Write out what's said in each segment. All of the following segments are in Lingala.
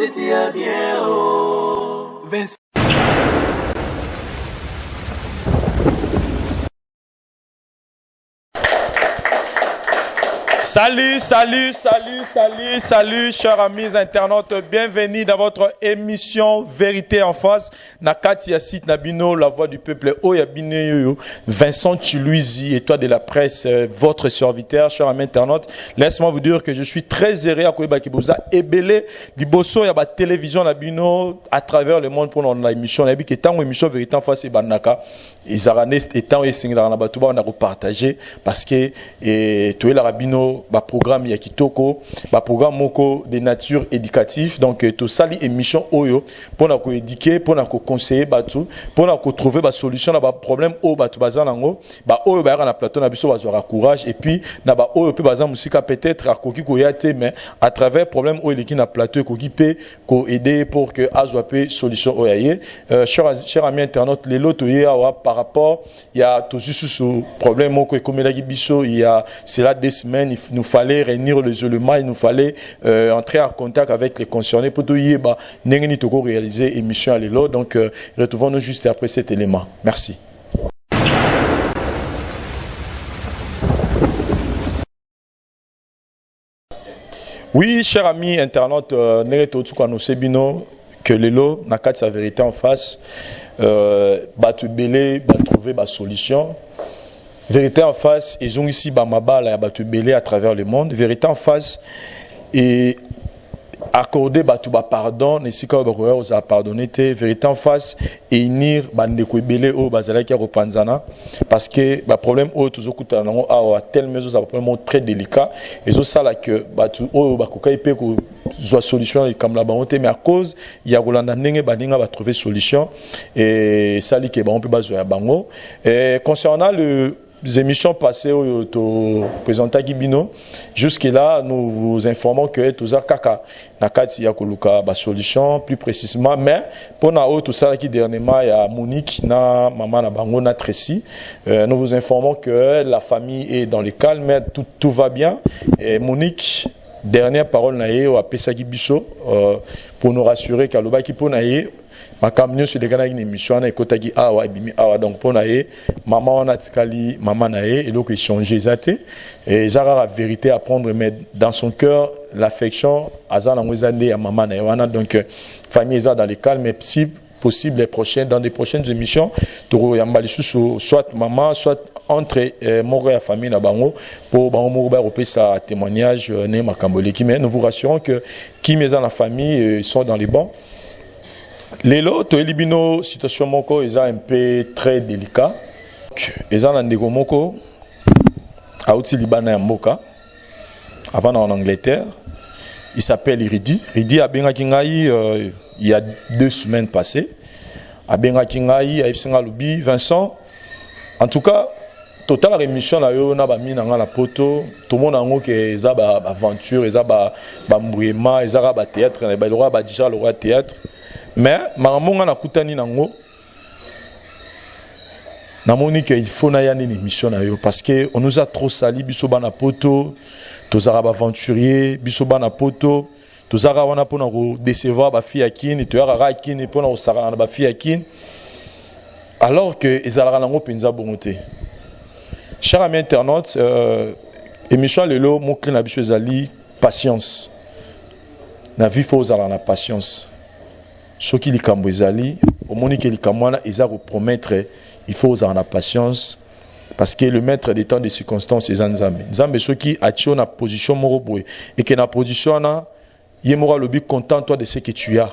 City ya bien oh. Salut, salut, salut, salut, salut, chers amis internautes. Bienvenue dans votre émission Vérité en face. Na kati ya site na bino, la voix du peuple, oya bino yo, Vincent Chiluizi, et toi de la presse, votre serviteur, cher ami internaute. Laisse-moi vous dire que je suis très heureux à koyeba ke boza ebele, liboso ya ba télévision na bino, à travers le monde pour notre émission. Na bi tango émission Vérité en face ebandaka. Ezalaka nde etant esengelaka na bato bana kopartage parce que toyelaka bino baprogramme ya kitoko, baprogramme moko de nature éducative. Donc tosali émission oyo mpona koéduquer, mpona koconseiller bato, mpona kotrouver basolution na baproblème oyo bato baza nango. Baoyo bayaka na plateau na biso bazwaka courage, et puis na baoyo mpe baza mosika, peut-être akoki koya te, mais à travers problème oyo eleki na plateau, ekoki mpe koaider pour que azwa mpe solution oyo aye. Cher ami internaute, lelo toye awa par rapport ya tozwi susu problème moko ekomelaki biso il y a cela 2 semaines. Il nous fallait réunir les éléments, il nous fallait entrer en contact avec les concernés pour toyeba ndenge nini toko réaliser émission ya lelo. Donc retrouvons-nous juste après cet élément. Merci. Oui, cher ami internaute, ndenge touti koannoncer bino que lelo na kati ya Vérité en face, bato ebele batrouve basolution. Vérité en face ezongisi bamabala ya bato ebele à travers le monde. Vérité en face e accorder bato bapardon na esika oyo bakoya kozala pardonné te. Vérité en face eunir bandeko ebele oyo bazalaki ya kopanzana, parce que baproblème oyo tozokutana nango awa tellement ezozala baproblème oyo très délicat, ezosala ke bato oyo bakokaki mpe kozwa solution na likambo na bango te, mais à cause ya kolanda ndenge baninga batrouve solution, esali ke bango mpe bazwa ya bango. Concernant le émissions passées oyo toprésentaki bino, jusque là nous vous informons que toza kaka na kati ya koluka basolution plus précisément. Mais mpona oyo tosalaki dernièrement ya Monique na mama na bango na Tracy, nous vous informons que la famille est dans le calme, tout va bien. Et Monique, dernière parole na ye oyo apesaki biso pour nous rassurer, kalobaki mpo na ye makambo nyonso elekanaki na émission wana, ekotaki awa, ebimi awa. Donc mpo na ye, mama wana atikali mama na ye, eloko échange eza te, eza kaka vérité à prendre, mais dans son cœur, l'affection aza nango eza nde ya mama na ye wana. Donc famille eza dans le calme. Si possible, les prochaines, dans des prochaines émissions, tokoyamba lisusu soit maman, soit entre moko ya famille na bango, po bango moko bakopesa témoignage ne makambo eleki. Mais nous vous rassurons que kimia eza na famille, ils sont dans les bons. Lelo toyeli bino situation moko eza un peu très délicat. Eza na ndeko moko auti libanda ya mboka, avant en Angleterre. Il s'appelle Ridi. Ridi abengaki ngai il y a 2 semaines passées. Abengaki ngai, ayebisi ngai, alobi: "Vincent, en tout cas totalaka émission na yo na bami na ngai na poto, tomona yango ke eza baaventure, eza bambrouillement, eza kaka bathéâtre, baloko ya badija loko ya théâtre. Mais makambo ngai nakutani nango, namoni ke il faut naya nini émission na yo, parce que on nous a trop sali. Biso bana poto tozalaka baaventurier, biso bana poto tozalaka wana mpona kodécevoir bafille ya kini, toyaka kaka kini mpona kosakana na bafille ya kini, alors que ezalaka nango mpenza bongo te." Cher ami internaute, émission lelo, mot-clé na biso ezali patience. Na vie, faut ozala na patience. Soki likambo ezali, omoni ke likambo wana eza kopromettre, il faut ozala na patience, parce que le maître des temps de circonstances eza Nzambe. Nzambe soki atie yo na position moko boye, eke na position wana, ye moko alobi: "Content toi de ce que tu as",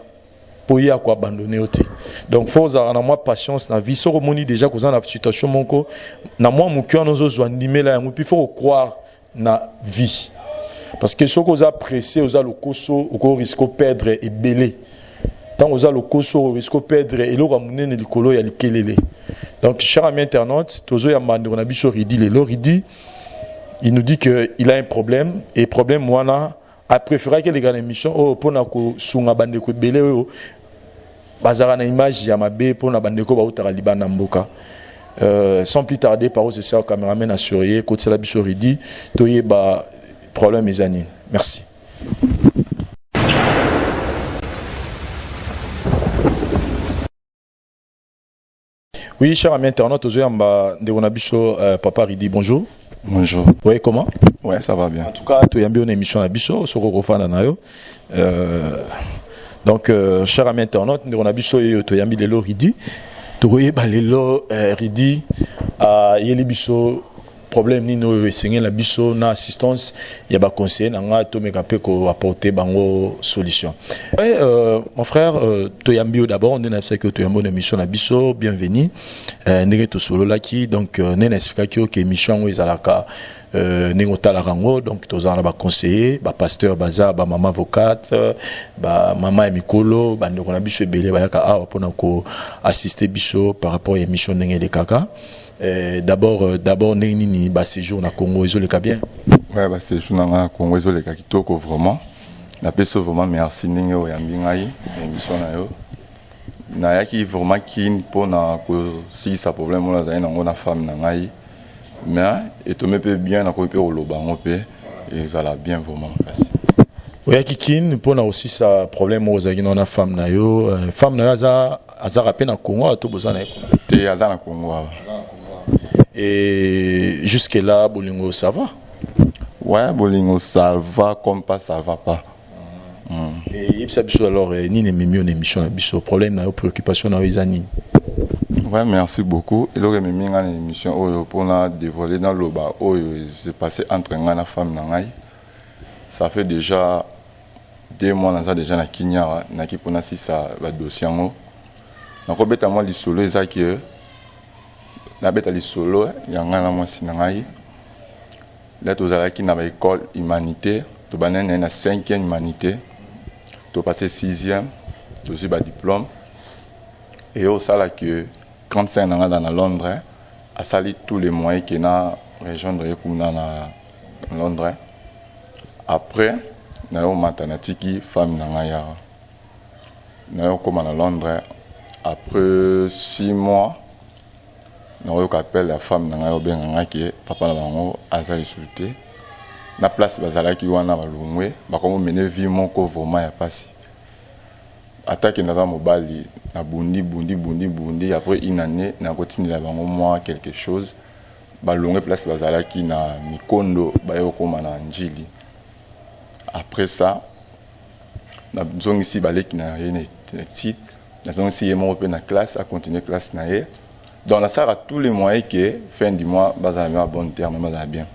mpo ye akoabandonne yo te. Donc faut ozala na mwa patience na vie. Soki omoni déjà koza na situation moko na mwa moke wana ozozwa, ndimela yango. Puis faut kocroire na vie, parce que soki oza pressé, oza lokoso, okorisque operdre ebele. Ntango oza lokoso, orisque operdre eloko ya monene likolo ya likelele. Donc, cher ami internaute, tozoyamba ndeko na biso Ridi lelo. Ridi, il nous dit que il a un problème, et problème wana apréféraki eleka na émission oyo mpona kosunga bandeko ebele oyo bazalaka na image ya mabe mpona bandeko bautaka libanda mboka. Sans plus tarder, par oyo cameraman assuré kotisela biso Ridi, toyeba problème eza nini. Merci. Oui, cher ami internaute, tozoyamba ndeko na biso papa Ridi, bonjour. Bonjour. Oui, comment? Ouais, ça va bien. En tout cas, toyambi une émission na biso, soko kofanda na yo. Donc, cher ami internaute, ndeko na biso oyo toyambi lelo Ridi. Tokoyeba lelo Ridi ayeli biso problème nini oyo esengeli biso na assistance ya baconseiller na nga, tomeka mpe koapporter bango solution. Ouais, mon frère, toyambi yo d'abord nde nayebisaki yo toyambi yo na émission na biso, bienvenue. Ndenge tosololaki, donc nde naexpliquaki yo ke émission yango ezalaka ndenge otalaka yango, donc tozala na baconseiller, bapasteur, baza bamama avocate, bamama ya mikolo, bandeko na biso ebele bayaka awa mpona koassister biso par rapport ya émission ndenge elekaka. D'abord, ndenge nini baséjour na Congo, ezoleka bien? Ouais, baséjour na ngai na Congo ezoleka kitoko vraiment. Napesi yo vraiment merci ndenge oyambi ngai na émission na yo. Nayaki vraiment Kine mpona kosilisa problème oyo nazali nango na femme na ngai, mais etombe mpe bien, nakoki mpe koloba yango mpe ezala bien vraiment makasi. Oyaki Kine mpona kosisa problème oyo ozalaki nango na femme na yo. Femme na yo aza, azaka mpe na Congo to boza na ye kuna? Te, aza na Congo awa. Et jusque là, bolingo, ça va? Ouais, bolingo, ça va comme pas, ça va pas. Et yebisa biso alors nini ememi yo na émission na biso? Problème na yo, préoccupation na yo eza nini? Ouais, merci beaucoup. Eloko ememi ngai na émission oyo mpona dévoiler, naloba oyo s'est passé entre ngai na femme na ngai. Ça fait déjà 2 mois naza déjà na Kini awa. Naki mpona sisa badossier yango. Nakobeta mwa lisolo, ezaki nabeta lisolo ya ngai na mwasi na ngai. La tozalaki na baécole humanité, tobandani na ye na 5e humanité, topasse 6e, tozwi badiplôme. Eye osalaki 35 na ngai na Londres, asali tous les moyens ke na rejoindre ye kuna na Londres. Après nayomata, natiki femme na ngai awa, nayokóma na Londres. Après 6 mois, nakoyoka appel ya femme na ngai, obenga ngai ke papa na bango aza lisusu te na place bazalaki wana, balongwe, bakomi vie moko vraiment ya pasi. Atake naza mobali, nabundi bundi bundi bundi, après une année nakotindela bango mwa quelque chose. Balongwe place bazalaki na Mikondo, baye kokóma na Njili. Après ça, nazongisi baleki na ye na titre, nazongisi ye moko mpe na classe, acontinue classe na ye. Donc nasalaka tous les moyens ke fin du mois bazala bien, bon terme, bazala bien.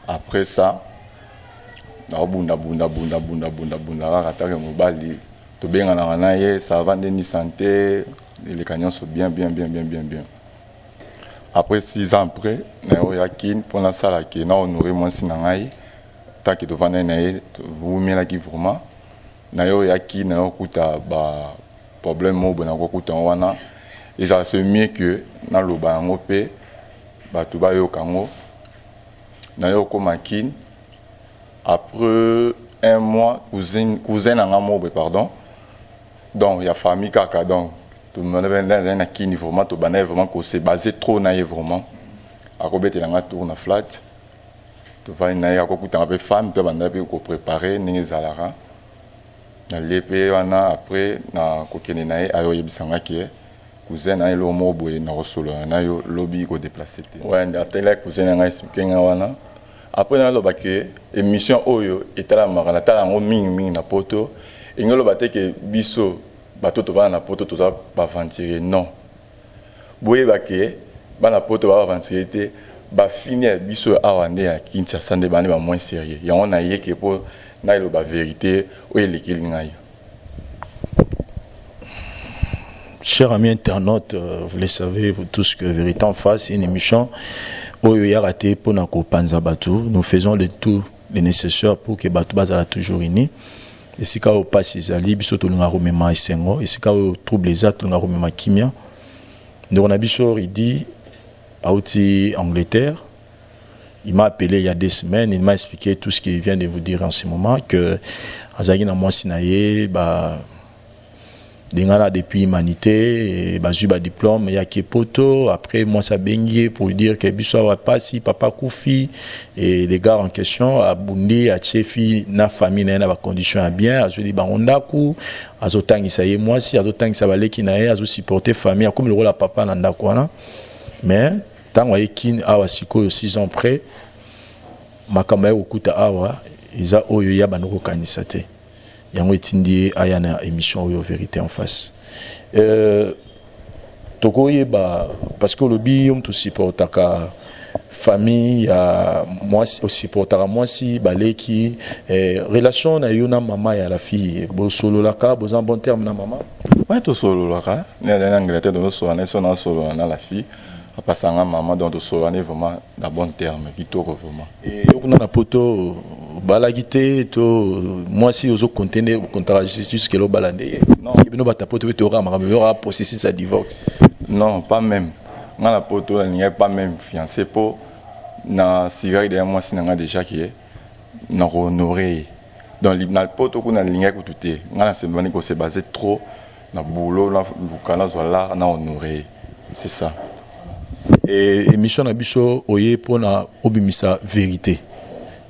Après ça, naobunda bunda bunda bunda bunda bunda kaka take mobali, tobenganaka na ye, ça va, ndeni santé eleka nyonso bien bien bien bien bien bien. Après 6 ans après, nayoyaki mpo nasala ke na honore mwasi na ngai tant tovandaki na ye, towumelaki vraiment. Nayoyaki, nayokuta ba problème moko boye, nakokuta yango wana. Ezala c'est mieux que naloba yango mpe bato bayoka yango. Nayokóma Kine, après un mois, cousin na nga moko boye, pardon, donc ya famille kaka, donc nazali na Kini vraiment, tobandaki vraiment kose base trop na ye vraiment. Akobetela nga tour na flat, tovandi na ye, akokutanga mpe femme mpe abandaki mpe koprépare ndenge ezalaka. Nalie mpe wana. Après na kokende na ye, ayo oyebisanga ke cousin na ye, eloko moko boye, nakosolola na yo lobi, kodéplacer te. Ouais, atelaki cousin na ngai, expliquer nga wana. Après naloba ke émission oyo etalamaka, natala yango mingimingi na Poto. Elingi oloba te ke biso bato tovanda na Poto toza baaventurier, non. Boyeba ke bana Poto ba baaventurier te. Bafini ya biso awa nde ya Kinshasa nde bande bamoins sérieux. Yango nayeke mpo naloba vérité oyo elekeli ngai. Chers amis internautes, vous le savez, vous tous, que Vérité en face, une émission oyo ya raté pour na kopanza bato. Nous faisons le tout le nécessaire pour que bato bazala toujours unis. Esika oyo pasi ezali, biso tolinga komema esengo. Esika oyo trouble eza, tolinga komema kimia. Ndeko na biso Ridi auti Angleterre. Il m'a appelé il y a 2 semaines, il m'a expliqué tout ce qu'il vient de vous dire en ce moment, que azalaki na mwasi na ye ba Dengana depuis humanité, bazui ba diplôme ya poto. Après mwasi abengi ye pour dire que biso awa pasi, papa kufi. Et les gars en question abundi, atie fi na famille na ye na ba condition ya bien, azweli bango ndaku, azotangisa ye mwasi, azotangisa baleki na ye, azosupporter famille, akomi lokola papa na ndako wana. Mais ntango aye Kin awa sikoyo, 6 ans près, makambo aye kokuta awa eza oyo ya banda kokanisa te. Yango etindi ye aya na émission oyo Vérité en face. Tokoyeba parce que olobi yo moto osupportaka famille ya mwasi, osupportaka mwasi, baleki. Relation na yo na mama ya la fille, bosololaka, boza en bon terme na mama? Ouais, tosololaka. Na Angleterre tozosolola na so, nasolola na la fille, apasanga mama, donc tosololani vraiment na bon terme, kitoko vraiment. Yo kuna na Poto obalaki te to mwasi ozokonte nde okontaka jusque obala nde ye? Parce que bino bato ya Poto mpe toyoka makambo, yoka processus ya divorce. Non, pas même. Nga na Poto nalingaki pas même fiancé, mpo na sigaki deya mwasi na nga déjà ke na kohonorer ye. Donc na Poto kuna nalingaki kutu te. Nga nasembani kose baser trop na boulot, naluka nazwa lar na honorer ye, c'est ça. Et émission na biso oye mpona obimisa vérité,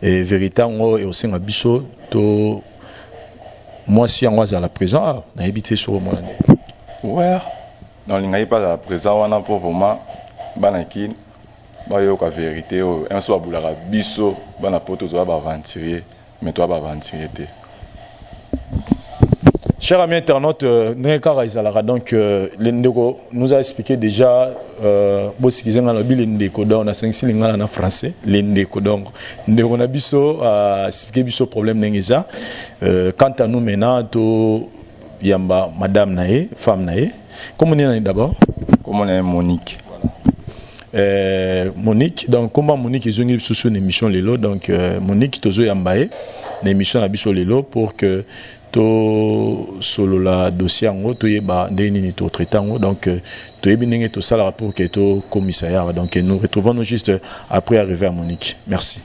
et vérité yango ekosenga biso to mwasi yango azala présent. Nayebi te soki omona nde. Ouais, nalingaki mpe azala présent wana mpo vraiment bana Kini bayoka vérité oyo so babulaka biso bana Poto toza baaventurier, mais toza baaventurier te. Chers amis internautes, ndenge kaka ezalaka, donc le ndeko nous a expliqué déjà. Bosikize nga lobi le ndeko, donc nasangisi lingala na français, le ndeko. Donc ndeko na biso expliqué biso problème ndenge eza. Quant à nous maintenant, to yamba madame na ye, femme na ye. Comment nani d'abord? Comment na ye Monique. Monique, donc comment Monique ezongi lisusu na émission lelo? Donc Monique, tozoyamba ye na émission na biso lelo pour que tosolola dossier yango, toyeba ndenge nini totraite yango. Donc toyebi ndenge tosalaka pour que tokomisa ye awa. Donc nous retrouvons nous juste après arriver à Monique. Merci.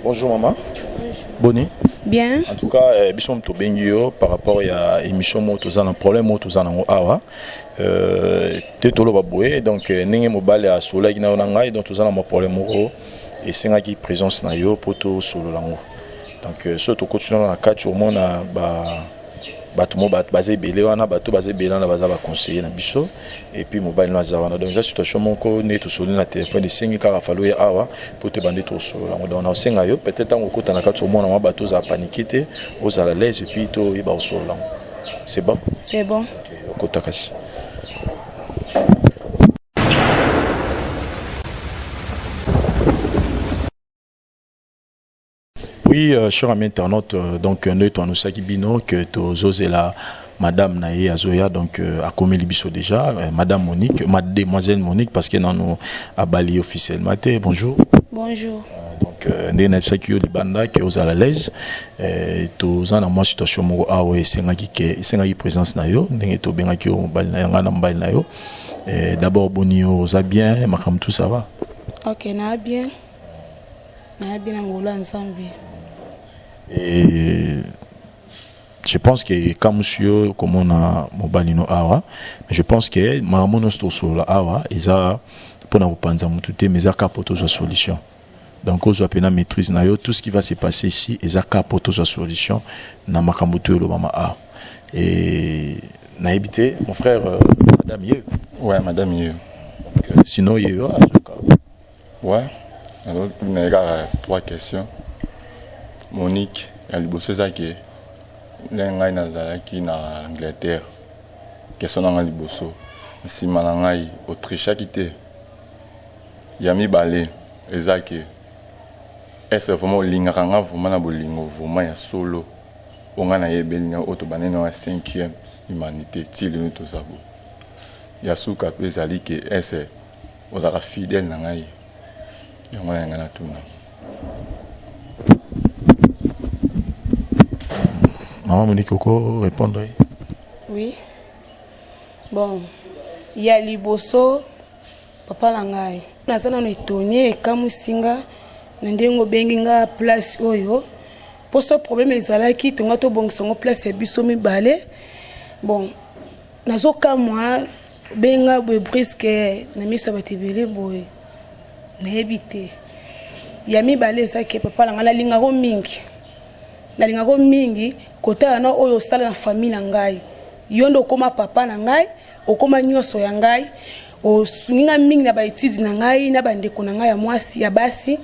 Bonjour maman. Bonjour. Boni? Bien. En tout cas, biso tobengi yo par rapport ya émission moko toza na problème moko toza nango awa. Te toloba boye, donc ndenge mobali asolaki na yo na ngai, donc toza na mwa problème moko esengaki présence na yo mpo tosolola yango. Donc so tokoti na kati, omona ba bato mo baza ebele wana, bato baza ebele wana, baza baconseiller na biso, et puis mobali no aza wana. Donc eza situation moko nde tosoli na telefone, esengi kaka falo ye awa mpo toyeba nde tosolola yango. Donc na osenga yo peut-être ntango okota na kati, omona mwa bato, ozala paniqué te, ozala l'aise, et puis toyeba kosolola yango. C'est bon? C'est bon. Ok, okota kasi. Oui, cher ami internaute, donc nous toannoncaki bino que tozozela madame na ye azoya, donc akomeli biso déjà, madame Monique, mademoiselle Monique, parce que nano abali officiellement te. Bonjour. Bonjour. Donc ndenge nayebisaki yo libanda ke ozala l'aise, toza na mwa situation moko awa esengaki ke esengaki présence na yo, ndenge tobengaki yo, mobali na ngai na mobali na yo. D'abord, boni yo, oza bien, makambo tout ça va? Ok, na bien. Na bien na ngolo ya Nzambe. Et je pense que kamusi yo komona mobali no awa, mais je pense que makambo nyonso tosolola awa eza mpona kopanza motu te, mais eza kaka po tozwa solution. Donc ozwa mpena maîtrise na yo, tout ce qui va se passer ici eza kaka po tozwa solution na makambo to elobama awa. Et nayebi te, mon frère, madame ye? Ouais, madame ye. Donc, sinon ye yo azoka. Ouais, alors naye kaka trois questions, Monique. Ya liboso eza ke ndenge ngai nazalaki na Angleterre, question na ngai liboso, nsima na ngai otrichaki te? Ya mibale eza ke Est-ce vraiment olingaka nga vraiment na bolingo vraiment ya solo oyo nga nayebeli na oyo tobandaki na ya cinquième humanité ti lelo toza boye? Ya suka mpe ezali ke est-ce ozalaka fidèle na ngai? Yango wana ngai natuna. Maman Monique, oko répondre? Oui. Bon, ya liboso papa na ngai naza nano étonné, ekamwisi nga na ndenge obengi nga place oyo, mposo problème ezalaki tonga tobongisa yango place ya biso mibale. Bon, nazokamwa obenga boye brusque na miso ya bato ebele boye, nayebi te. Ya mibale eza ke papa na ngai nalingako mingi, nalingako mingi kotala na oyo osala na famille na ngai. Yo nde okóma papa na ngai, okóma nyonso ya ngai, osungi ngai mingi na baétude na ngai na bandeko na ngai ya mwasi ya basi.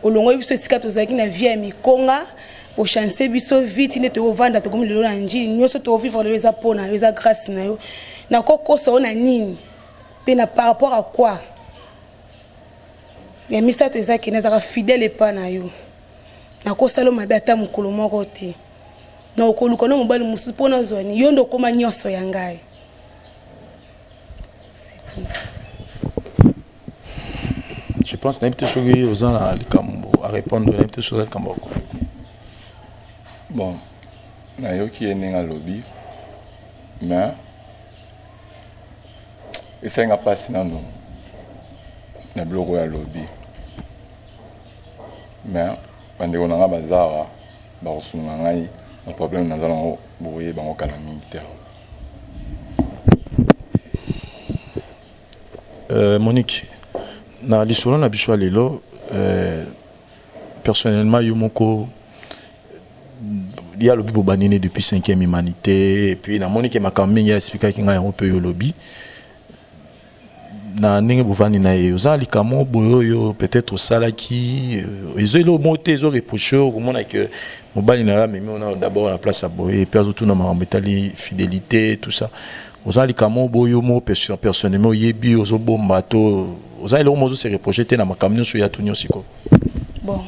Olongoli biso esika tozalaki na vie ya mikonga, ochange biso vite nde tokovanda, tokomi lelo na njili. Nyonso tovivre lelo eza mpo na yo, eza grâce na yo. Nakokosa yo na nini mpe na par rapport à quoi? Ya misato eza ke nazalaka fidèle epa na yo, nakosala yo mabe ata mokolo moko te, na okoluka no mobali mosusu mpo nazwa nini? Yo nde okóma nyonso ya ngai, c'est tout. Je pense nayebi te soki oza na likambo à répondre, nayebi te soki oza likambo ya Bon, nayoki ye ndenge alobi, mais esalinga mpasi nano na biloko oyo alobi. Mais bandeko na nga baza awa, bakosunga ngai na problème naza nango, bokoyeba yango kala mingi te. Monique, na lisolo na biso ya lelo, personnellement yo moko, ye alobi bobandi ne depuis cinquième humanité, et puis namoni ke makambo mingi aexplikaki ngai yango mpe yo olobi na ndenge bovandi na ye, oza na likambo boye oyo peut-être osalaki, ezo eloko moko te ezoreproche oyo komona ke mobali na yo amemi ona d'abord na place ya boye, et puis azotuna makambo etali fidélité, tout ça. Oza na likambo boye yo moko personnellement oyebi ozobomba to oza eloko moko ozose reproche te na makambo nyonso ya tuni yo sikoyo? Bon,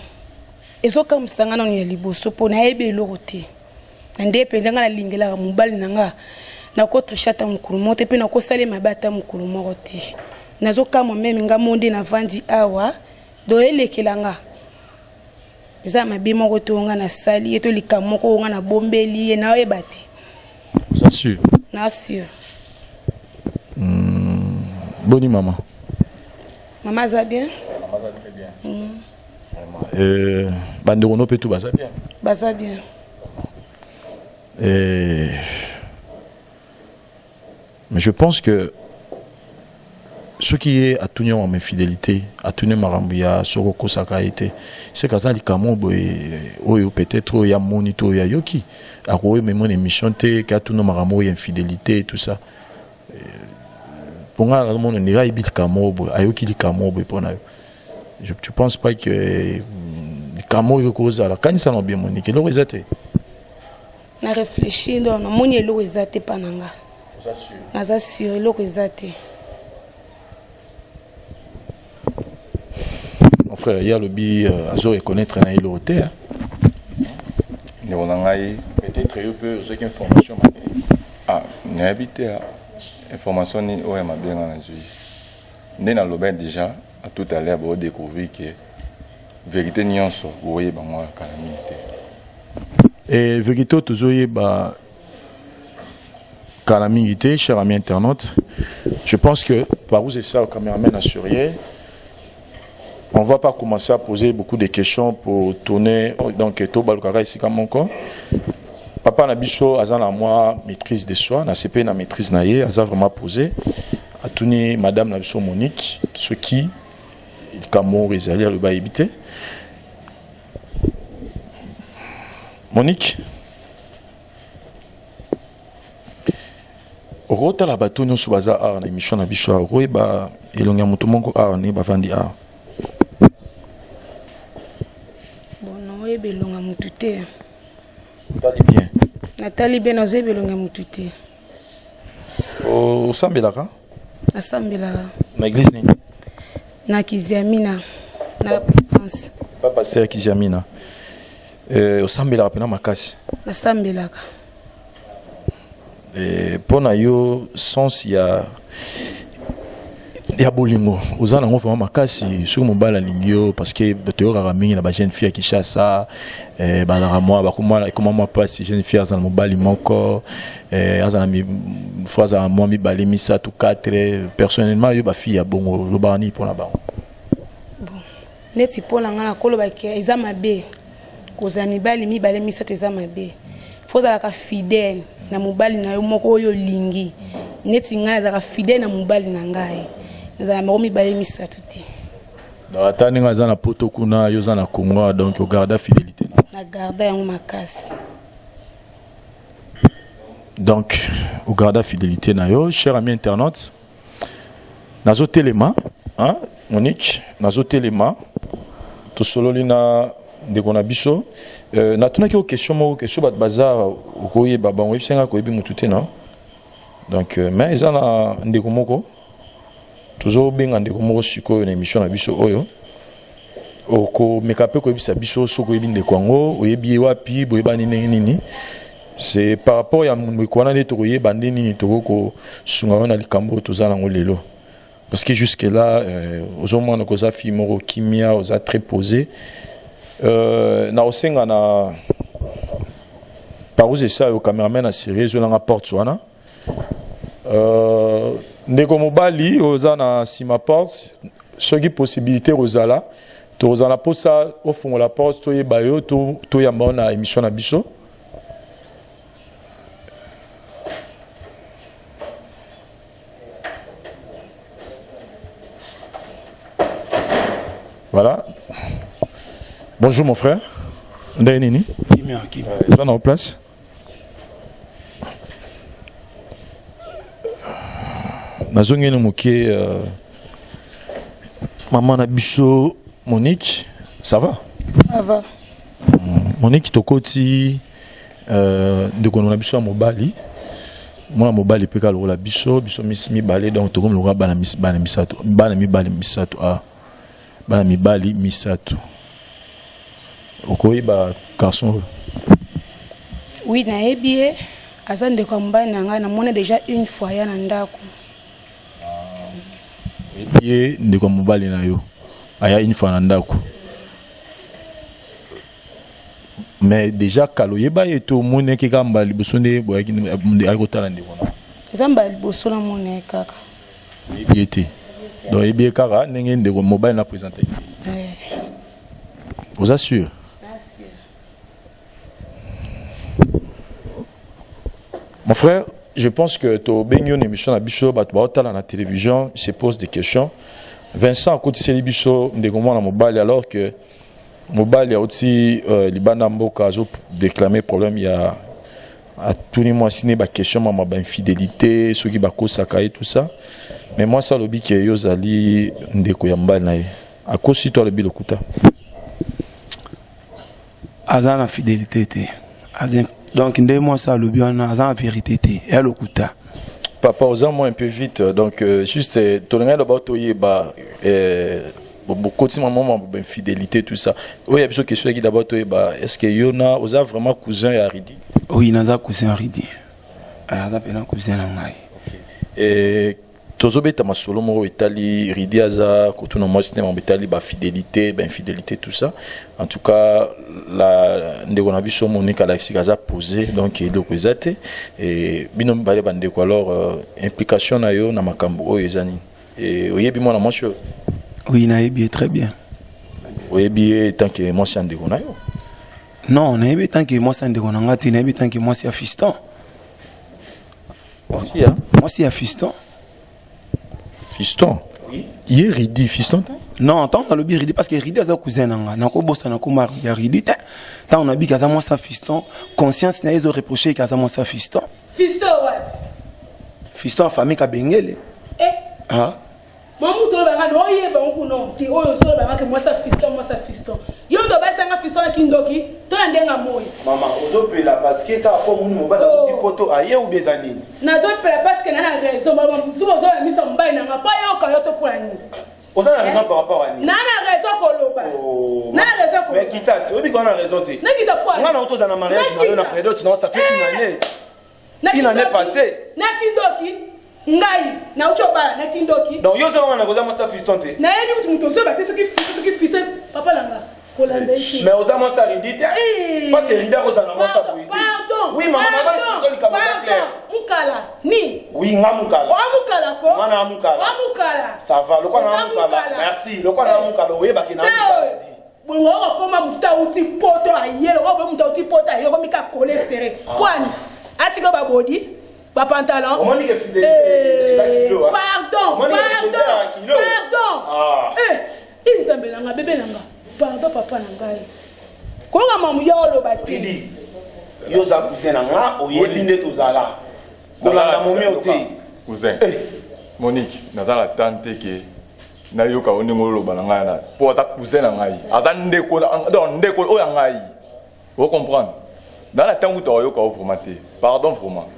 ezokamwisa nga nano ya liboso mpo nayebi eloko te na nde mpenza ngai nalingelaka mobali na nga, nakotriche ata mokolo moko te mpe nakosala ye mabe ata mokolo moko te. Nazokamwa même nga mo nde navandi awa, do elekela nga eza mabe moko te oyo nga nasali ye to likambo moko oyo nga nabombeli ye, naoyeba te. Oza sûr? Na sûr. Boni mama? Mama aza bien. Bandeko no mpe tu baza bien? Baza bien. Mais je pense que soki ye atuni yango infidélité, atuni makambo ya soki okosaka ye te, seke aza likambo boye oyo peut-être oyo ya moni to oyo ayoki, akoyo memo na émission te ke atuna makambo oyo ya infidélité, tout ça. Mpo ngai nazomona ndenge ayebi likambo oyo boye, ayoki likambo oyo boye mpo na yo. Je pense pas que likambo oyo ekozala. Kanisa na bien, Monique, eloko eza te. Na réfléchir donc namoni eloko eza te mpa na nga, naza sûr eloko eza te. Mon frère, ye alobi azo reconnaître na eloko te, hein. Ndeko na ngai, peut-être yo mpe ozwaki information mabe. Ah, nayebi te information nini oyo ya mabe nga nazwi. Nde nalobaki déjà à tout à l'heure, boodécouvrir ke vérité nyonso boyeba ngo kala mingi te. Et vérité oyo tozoyeba kala mingi te, cher ami internaute, je pense que par où c'est ça, caméraman assuré, on va pas commencer à poser beaucoup de questions pour tourner. Donc tobalukaka esika moko. Papa na biso aza na mwa maîtrise de soi, na sepe na maîtrise na ye, aza vraiment posé. Atuni madame na biso Monique soki likambo oyo ezali, alobi ayebi te. Monique, okotala bato nyonso baza awa na émission na biso awa, okoyeba elongi ya moto moko awa ndenge bavandi awa? Bon, naoyeba elongi ya motu te. Otali bien? Natali bien, nazoyeba elongi ya motu te. Osambelaka? Nasambelaka. Na église nini? Na Kiziamina, na la puissance. Papa pasteur Kiziamina, osambelaka mpena makasi? Nasambelaka. Mpo na yo, sens ya bolingo oza nango vraiment makasi? Soki mobali alingi yo, parce que toyokaka mingi na bajeune fille ya Kinshasa, bazalaka mwa bakoma, ekoma mwa mpasi. Jeune fille aza na mobali moko, aza na fo azala mwa mibale, misato, 4. Personnellement, yo, bafille ya bongo, olobaka nini mpona bango? Bon, neti mpo na ngai, nakolobaki eza mabe kozala mibali mibale, misato, eza mabe. Fo ozalaka fidèle na mobali na yo moko oyo olingi. Neti ngai, nazalaka fidèle na mobali na ngai, nazala bango mibale, misato te. Donc ata ndenge aza na poto kuna, yo oza na Congo, donc ogarda fidélité? Na garda yango makasi. Donc ogarda fidélité na yo. Cher ami internaute, nazotelema, hein, Monique, nazotelema, tosololi na ndeko na biso. Natunaki yo question moko, question bato baza okoyeba bango, oyebisanga koyebi motu te, non? Donc mais eza na ndeko moko, tozobenga ndeko moko sikoyo na émission na biso oyo. Okomeka mpe koyebisa biso soki oyebi ndeko yango, oyebi ye wapi, boyebani ndenge nini. C'est par rapport ya ndeko wana nde tokoyeba nde nini tokoki kosunga yo na likambo oyo toza nango lelo, parce que jusque là ozomona koza fille moko kimia, oza très posé. Na osenga na Parous esa yo cameraman na série, ezolanga porte wana. Ndeko mobali oza na nsima porte, soki possibilité kozala, tokozala mposa ofungola porte, toyeba yo, toyamba yo na émission na biso. Voilà. Bonjour mon frère. Ndenge nini? Kimia, kimia. Oza na place? Nazongeli moke, mama na biso Monique, ça va? Ça va. Monique, tokoti ndeko na biso ya mobali, mwana mobali mpe kaka lokola biso, biso mibale, donc tokomi lokola bana bana misato, bana mibali misato, ah, bana mibali misato. Okoyeba garçon oyo? Oui, nayebi ye, aza ndeko ya mobali na ngai. Namoni déjà une fois ya na ndako. Oyebi ye, ndeko ya mobali na yo, aya une fois na ndako, mais déjà kala oyeba ye to omonaki kaka mbala liboso nde boyaki ayaki kotala ndeko na? Eza mbala liboso namona ye kaka. Oyebi ye te, donc oyebi ye kaka ndenge ndeko mobali na présente? Eh. Oza sûr? Bien sûr. Mon frère, je pense que tobengi yo na émission na biso, bato baotala na télévision se pose des questions. Vincent akotiseli biso ndeko mwana mobali, alors que mobali auti libanda mboka, azodéclame problème ya atuni mwasi ne baquestion mama bainfidélité, soki bakosaka ye, tout ça. Mais mwasi alobi ke yo ozali ndeko ya mobali na ye. Akosi to alobi lokuta? Aza na fidélité te. Donc nde mwasi alobi wana aza na vérité te, ya lokuta. Papa, oza moi un peu vite, donc juste tolingai loba toyeba bokoti mama mwa bainfidélité, tout ça. Oyo ya biso question eki d'abord toyeba, est ce que yo na oza vraiment cousin ya Ridi? Oui, naza cousin ya Ridi. Aza mpena cousin na ngai. Et tozobeta masolo moko etali Ridi, aza kotuna mwasi te mambo etali bafidélité, bainfidélité, tout ça. En tout cas, la ndeko na biso Monique alakisika aza posé, donc eloko eza te. E bino mibale bandeko, alors implication na yo na makambo oyo eza nini? E oyebi mwana mwasi oyo? Oui, nayebi ye très bien. Oyebi ye tant que mwasi ya ndeko na yo? Non, nayebi tant que mwasi ya ndeko na nga te, nayebi tant que mwasi ya fiston. Mwasi ya? Mwasi ya fiston. Fiston? Ye Ridi fiston te? Non, ntango nalobi Ridi, parce que Ridi aza cousin na nga, nakobosana koma ya Ridi te. Ntango nabiki aza mwasi ya fiston, conscience na ye ezoreproche ke aza mwasi ya fiston. Fiston wapi? Fiston ya famille Kabengele. Eh. Ah. Mamutu oyo banga na oyeba ngo kuna te, oyo ozoloba ke mwasi ya fiston, mwasi ya fiston, yo moto obalisanga fiston na kindoki to na ndenge ya moi? Mama, ozopela parce que kaka mpo omoni mobali akuti poto aye, ubi eza nini? Nazopela parce que na na raison. Baloba mosusu ozoya miso ya mobali na nga mpo ayoka yo to mpo ya nini? Oza na raison par rapport à nini? Na na raison koloba. Oh, na na raison. Mais kita ti, oyebi kona raison te. Nakita kwa? Nga na otoza na mariage na yo na prédot na ça fait une année. Une année passée. Nakindoki. Ngai nauti obala nakindoki. Donc yo ozonga na koza mwasi ya fiston te. Nayebi kutu moto ozoba te soki fiston, soki fiston papa na nga kolanda ye te. Mais oza mwasi ya Ridi te. Eh. Parce que Ridi akozala na mwasi ya boye te. Pardon. Oui, maman, maman, explique likambo eza clair. Mukala ni. Oui, nga mukala. Oa mukala ko. Nga na mukala. Oa mukala. Ça va, lokwa na mukala. Merci, lokwa na mukala oyebaki na mukala di. Bolingo okokoma motu te auti poto aye lokola boye moto auti poto aye okomi ka kole sere pwani atika babodi bapantalon. Omoni ke fidélité eza kilo. Pardon, pardon, pardon. Eh, nzambe na nga, bebe na nga, pardon papa na ngai, koyoka mamu ya oloba te. Yo oza cousin na nga, oyebi nde tozala kolanda momi o te. Cousin Monique, nazala tante ke nayoka yo ndenge oloba na ngai na mpo aza cousin na ngai, aza ndeko, donc ndeko oyo ya ngai, ocomprendre? Na na ntango kuta oyoka yo vraiment te, pardon vraiment.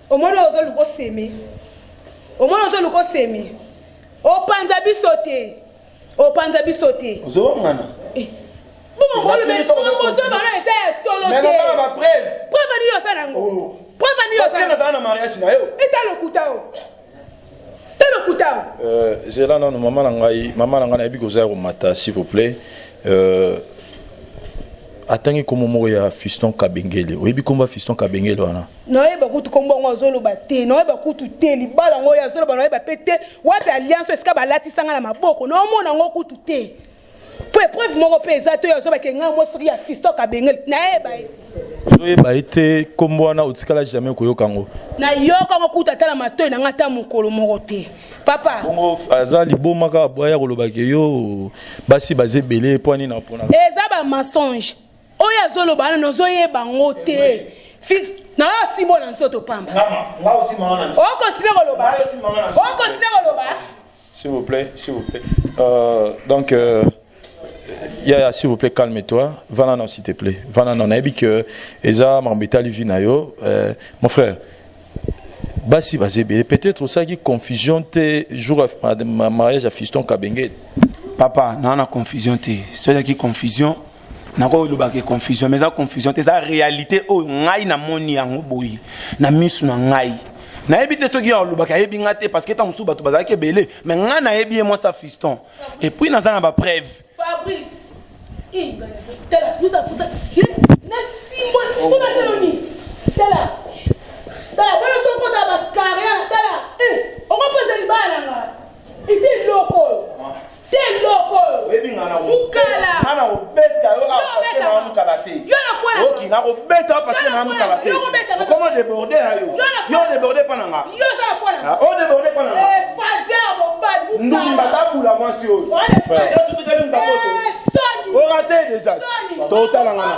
Omoni ozoluka oseme, omoni ozoluka oseme, opanza biso te, opanza biso te. Ozowangana. Bozobana eza ya solo te. Preuve nini osala yango? Preuve nini osala? Nazala na mariage na yo. Eta lokuta o, te lokuta o. Zela nano, mama na ngai, mama na ngai, nayebi koza ya komata, s'il vous plaît. Atangi kombo moko ya Fiston Kabengele. Oyebi kombo ya Fiston Kabengele wana? Nayeba kutu kombo yango azoloba te, nayeba kutu te. Libala yango oyo azoloba, nayeba mpe te wapi alliance esika balatisanga na maboko, naomona yango kutu te. Po épreuve moko mpe eza te oyo azobake ngai mwasi soki ya Fiston Kabengele, nayeba ye. Ozoyeba ye te, kombo wana otikala jamais koyoka yango? Nayoka yango kutu ata na matoi na ngai ata mokolo moko te, papa. Bongo aza liboma kaka boya ya kolobaka yo basi baza ebele mpo ani na mpona? Eza bamensonge oyo azoloba wana, nazoyeba yango te. Nayo osimbo na nzoto pamba, okontinue koloba, okontinue koloba. S'il vous plaît, s'il vous plaît. Donc, Yaya, s'il vous plaît, calme-toi. Va non, s'il te plaît. Va non, nayebi que eza makambo etali vie na yo. Mon frère, basi baza ebele, peut-être osalaki confusion te jour ya mariage ya Fiston Kabenge. Papa, naa na confusion te. So ezalaki confusion, nakoki olobaka confusion, mais eza confusion te, eza réalité oyo ngai namoni yango boye na misu na ngai. Nayebi te soki alobaka ayebi nga te, parce que ntango mosusu bato bazalaki ebele, mais ngai nayebi ye mwasi ya Fiston, et puis naza na bapreuve. Fabrice, tala, nasimbo tonasaloni, tala, tala bana sokota bacarrière, tala ongo mpenza libala na nga ite eloko oyo te, eloko oyo mukala. Nga na kobeta yo parce na mukala te. Oki nakobeta yo parce na mukala te. Okoma déborde ya yo, yo déborde mpa na nga, o déborde mpa na nga. Ndumba tabula mwasi oyo sotikali mutakoto orate déjà, totala nga na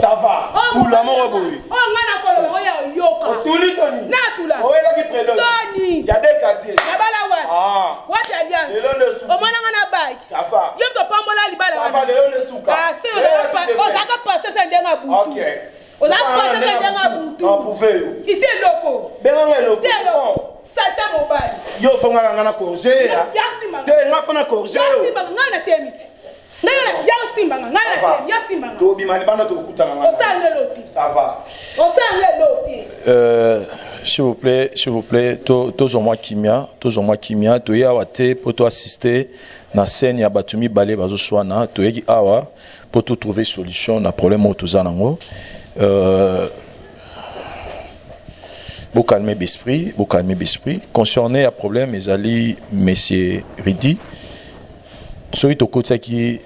ça va, bula moko boye. Oyo nga nakoloba oyo oyoka. Otuli toni. Natula. Owelaki prédot. Soni. Ya deux casiers. Nabala wapi? Wapi alliance? Lelo nde suka. Omonanga na baki? Ça va. Yo topambola libala. Ça va, lelo nde suka. Ozalaka pasteur sa ndenge ya butu, ozalaka pasteur sa ndenge ya butu. Approuvé yo. Ite eloko. Benganga eloko. Te eloko, sata mobali. Yo fongaka nga na corriger te, nga fo na corriger yo. Yasimbanga ngai na temi ti ndenge ya osimbanga ngai na temi, yasimbanga. Tobima libanda, tokutana nga. Osala elo te. Ça va. Osala elo te. S'il vous plaît, s'il vous plaît, tozwa mwa kimia, tozwa mwa kimia. Toye awa te mpo toassiste na scène ya bato mibale bazoswana. Toyeki awa mpo totrouve solution na problème oyo toza nango. Bocalme l'esprit, bocalme l'esprit. Concerné ya problème ezali monsieur Ridi. Soki tokotiaki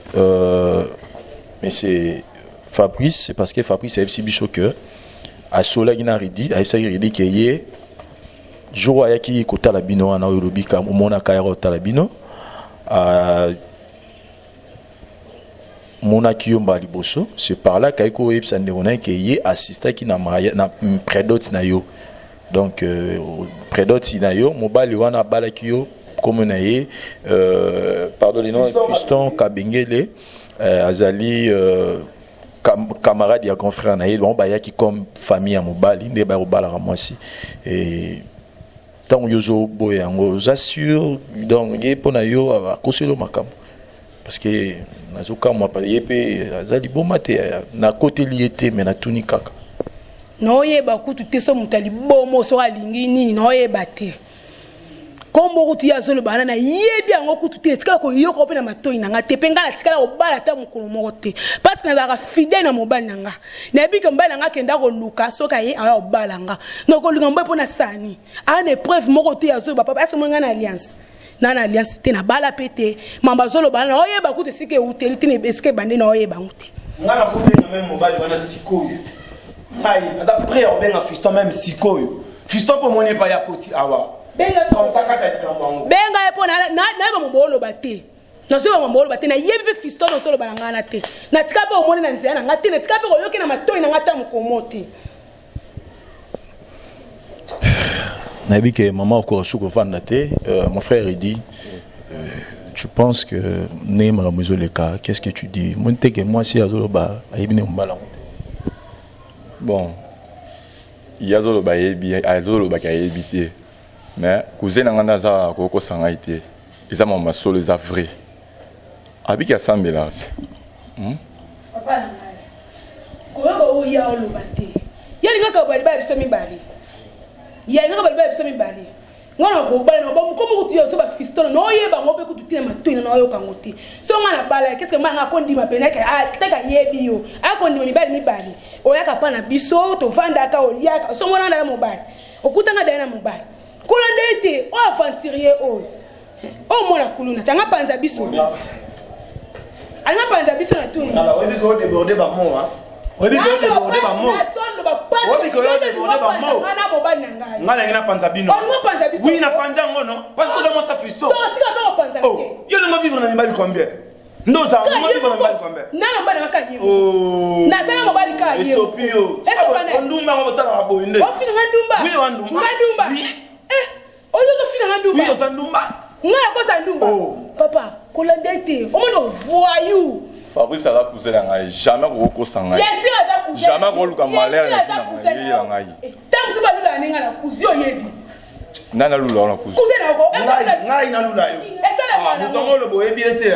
monsieur Fabrice, c'est parce que Fabrice ayebisi biso que asolaki na Ridi, ayebisaki Ridi ke ye jour ayaki kotala bino wana oyo olobi omonaka yaka kotala bino, monaki yo mbala liboso. C'est par là kayaki koyebisa ndeko na ye ke ye assistaki na prédot na yo. Donc prédot na yo, mobali wana abalaki yo, kombo na ye, pardon, lino Fiston Kabengele, azali camarade ya grand frère na ye. Bango bayaki comme famille ya mobali nde baya kobalaka mwasi. Ntango yo ozoboya yango, oza sûr? Donc ye mpo na yo akoseli yo makambo? Parce que nazokamwa pa ye mpe aza liboma te, nakoteli ye te, mais natuni kaka. Naoyeba kutu te so moto ya libomo soki alingi nini, naoyeba te. Kombo kutu ye azoloba wana nayebi yango kutu te, natikala koyoka mpe na matoi na nga te, mpe ngai natikala kobala ata mokolo moko te, parce que nazalaka fidèle na mobali na nga. Nayebi ke mobali na nga akenda koluka, soki aye aya kobala nga, nakoluka mobali mpo na sani aa na épreuve moko te. Azoloba papa asomoi ngai na alliance na na alliance te, nabala mpe te. Mamba azoloba wana naoyeba kutu esika euteli te, esika ebande naoyeba yango te. Ngai nakobenga meme mobali wana sikoyo, ngai naza prêt ya kobenga fiston meme sikoyo. Fiston mpo omoni epai akoti awa, benga ye mpo nayeba mobo oloba te, nazoyeba mambo oloba te. Nayebi mpe fiston ozoloba na ngai na te, natika mpe omoni na nzela na ngai te, natika mpe koyoki na matoi na ngai ata mokomo te. Nayebi ke mama okoka su kovanda te. Mon frère Edi, tu penses que ndenge makambo ezoleka, qu'est ce que tu dis? Moni te ke mwasi azoloba ayebi nde mobala yango te. Bon, ye azoloba ayebi, azolobaki ayebi te, mais cousin na ngai nde aza kokosa ngai te. Eza mama solo, eza vrai, abiki asambela se. Papa na ngai, koyoka oyo ya oloba te, ye alingaka balibala biso mibale, ye alingaka balibala biso mibale. Nga na kobala na bamokomo kutu ya so bafistole naoyeba yango mpe kutu tina matoi na naoyoka yango te. So nga na bala, qu'est-ce que nga akondima pene teke ayebi yo akondima mibali mibale oyaka mpa na biso tovandaka oliaka so mwana na mobali okutanga daya na mobali kolanda ye te. Oyo aventurier oyo, oyo mwana kuluna tanga panza biso, alinga panza biso na tuni. Oyebi ko déborde bamo, oyebi ko déborde bamo, oyebi ko déborde bamo. Na mobali na ngai. Ngai nangi napanza bino. Olingo panza biso? Oui, napanza yango no, parce que oza mwasa fisto. Tika mpe kopanza te. Yo olingo vivre na mibali combien? Nde ozala vivre na mibali combien? Nana mobali nanga ka ye, naza na mobali ka ye. Esopi yo, ondumba yango bosalaka boye nde. Ofina nga ndumba? Oui, wa ndumba. Nga ndumba? Oyo ozofina nga ndumba? Oui, oza ndumba. Ngai nakoza ndumba? Papa, kolanda ye te, omoni voyou. Fabrice aza cousin na ngai, jamais akokokosa ngai, jamais akoluka malheur na vie na ngai. Ntango mosusu balula ndenge na kuzi, oyebi. Nani alula wana kuzi? Cousin na yoko. Ngai nalula yo? Moto yango oloba oyebi ye te.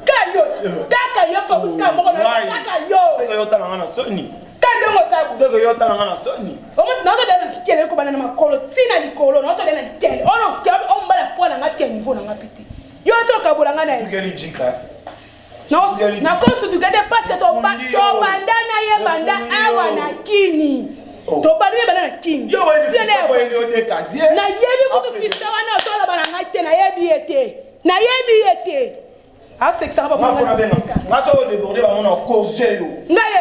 Ka yo, kaka yo Fabrice, ka moko na kaka yo. Seke yo otala nga na soni. Ka ndenge oza. Seke yo otala nga na soni. Naotodala na likele, ekobanda na makolo ntina likolo, naotodala na likele ono ombala po na nga te, niveau na nga mpe te. Yo ti okabola nga na ye. Nakosutuka te, parce que tobanda na ye banda awa na kini, tobanda ye banda na kini. Nayebi kutu fista wana otoloba na ngai te, nayebi ye te, nayebi ye te, asekisaka.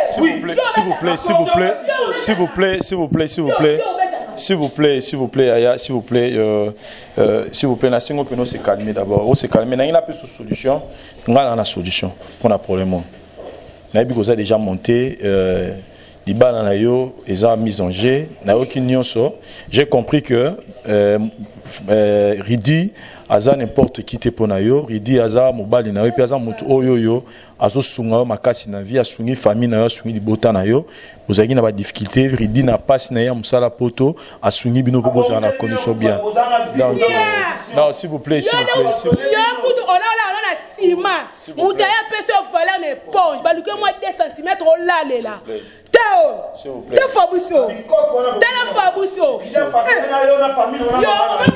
S'il vous plaît, s'il vous plaît, s'il vous plaît, s'il vous plaît, s'il vous plaît, s'il vous plaît, s'il vous plaît, Aya, s'il vous plaît, s'il vous plaît, nasengo peno se calmer d'abord, o se calmer, na ina pe solution, nga na na solution pour na problème. Nayebi koza déjà monté, libala na yo eza mise en jeu, nayoki nyonso, j'ai compris que Ridi aza n'importe qui te mpo na yo. Ridi aza mobali na yo, mpe aza motu oyo oyo azosunga yo makasi na vie, asungi famille na yo, asungi libota na yo. Ozalaki na badifficulté, Ridi na pasi na ye ya mosala poto asungi bino mpo bozala na condition bien. Donc non, s'il vous plaît, s'il vous plaît, s'il vous plaît. Yo kutu olala ona na nsima, moto aya apesi yo valeur na éponge, baluki yo mwa 2 cm olalela te o te. Fabuso, tala Fabuso, yo omoni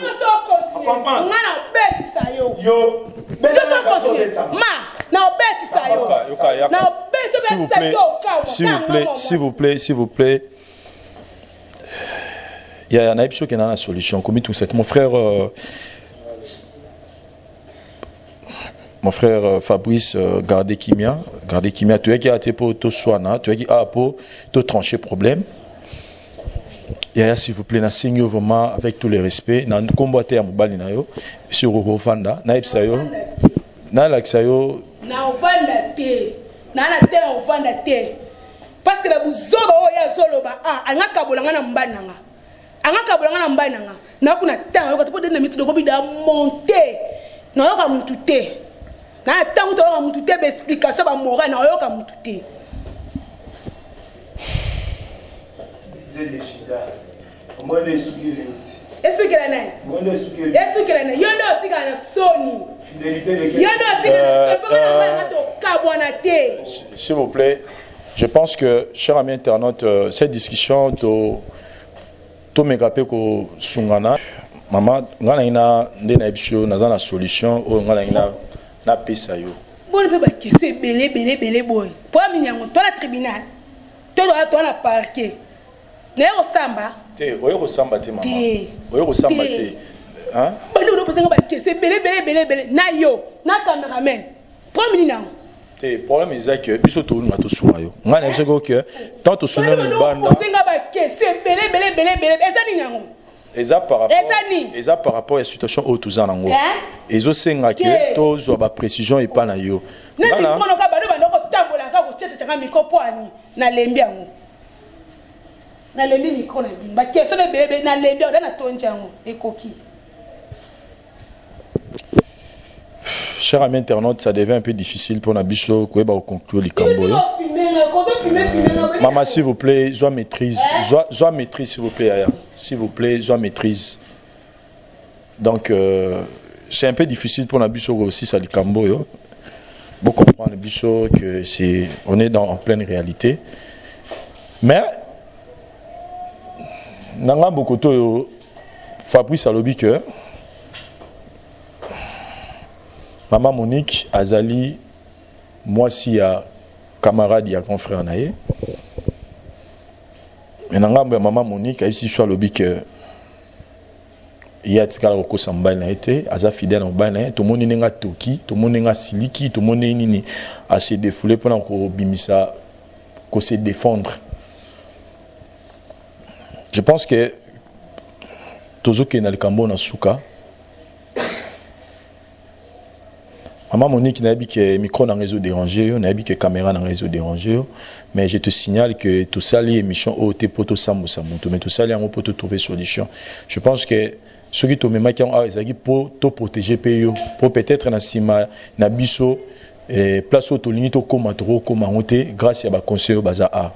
nyonso, ocontinue nga na obetisa yo. Yo so continue ma na obetisa yo, na obetisa. S'il vous plaît, s'il vous plaît, s'il vous plaît, s'il vous plaît. Yaya, nayebi soki na na solution komi tout mon frère, mon frère Fabrice, garde kimia, garde kimia. Toyaki awa te mpo toswana, toyaki awa mpo totrancher problème. Yaya, s'il vous plaît, nasengi yo vraiment avec tout le respect na nkombo ate ya mobali na yo, soki okovanda nayebisa yo, nalakisa yo. Na ovanda te, naa na te, na ovanda te, parce que na buzoba oyo azoloba a alinga kabola nga na mobali na nga, anga kabola nga na mobali na nga. Nakuna ntango yoka te mpo deni na miso dokobida monte, nayoka mutu te na ntango toyoka mutu te, baexplication bamoral, nayoka mutu te. Omoni esuki leo ti. Esukela nani? Esukela nani? Yo nde otikala na soni. Yo nde otikala na soni. Mpo nga na mobali na nga tokabwana te. S'il vous plaît, je pense que, cher ami internaute, euh, cette discussion, to, tomeka mpe kosungana. Mama, nga nalingi na nde nayebisi yo naza na solution oyo nga nalingi na napesa yo. Boni mpe ba question ebele ebele ebele boye. Mpo nini yango? To na tribunal. To to na parquet. Naye kosamba. Te, oye kosamba te mama. Te. Oye kosamba te. Hein? Bani oyo posanga ba question ebele ebele ebele ebele na yo, na cameraman. Problème nini yango? Te, problème eza que biso tolinga tosunga yo. Ngai na biso que tant tosunga libanda. Posanga ba question ebele ebele ebele ebele. Eza nini yango? Eza par rapport eza par rapport ya situation oyo toza nango. Ezosenga que tozwa ba précision epa na yo. Na micro ka bano bando kotambola ka kotiata tanga micro po ani nalembi yango. Nalembi micro na bino. Ba question ebele ebele nalembi yango na tonji yango ekoki. Cher ami internaute, ça devient un peu difficile pour na biso koyeba ko conclure likambo oyo. Maman, s'il vous plaît, zwa maîtrise. Zwa, zwa maîtrise, s'il vous plaît, Yaya. S'il vous plaît, zwa maîtrise. Donc, euh, c'est un peu difficile pour na biso aussi ça likambo oyo. Vous comprendre biso que c'est on est dans en pleine réalité. Mais na ngambo koto oyo Fabrice alobi que Mama Monique azali mwasi ya camarade ya grand frère na ye. Mais na ngambo ya mama Monique ayebisi biso alobi que ye atikala kokosa mobali na ye te, aza fidèle na mobali na ye. Tomoni ndenge atoki, tomoni ndenge asiliki, tomoni nini a se défouler mpona kobimisa ko se défendre. Je pense que tozokende na likambo na suka. Maman Monique, nayebi que micro na nga ezo déranger yo, nayebi que caméra na nga ezo déranger yo, mais je te signale que tosali émission oyo te po tosambusa moto, mais tosali yango po to trouver solution. Je pense que soki tomemaki yango awa ezalaki po to protéger pe yo, po peut-être na sima na biso eh, place oyo tolingi tokóma tokokóma yango te grâce ya ba conseils oyo baza awa.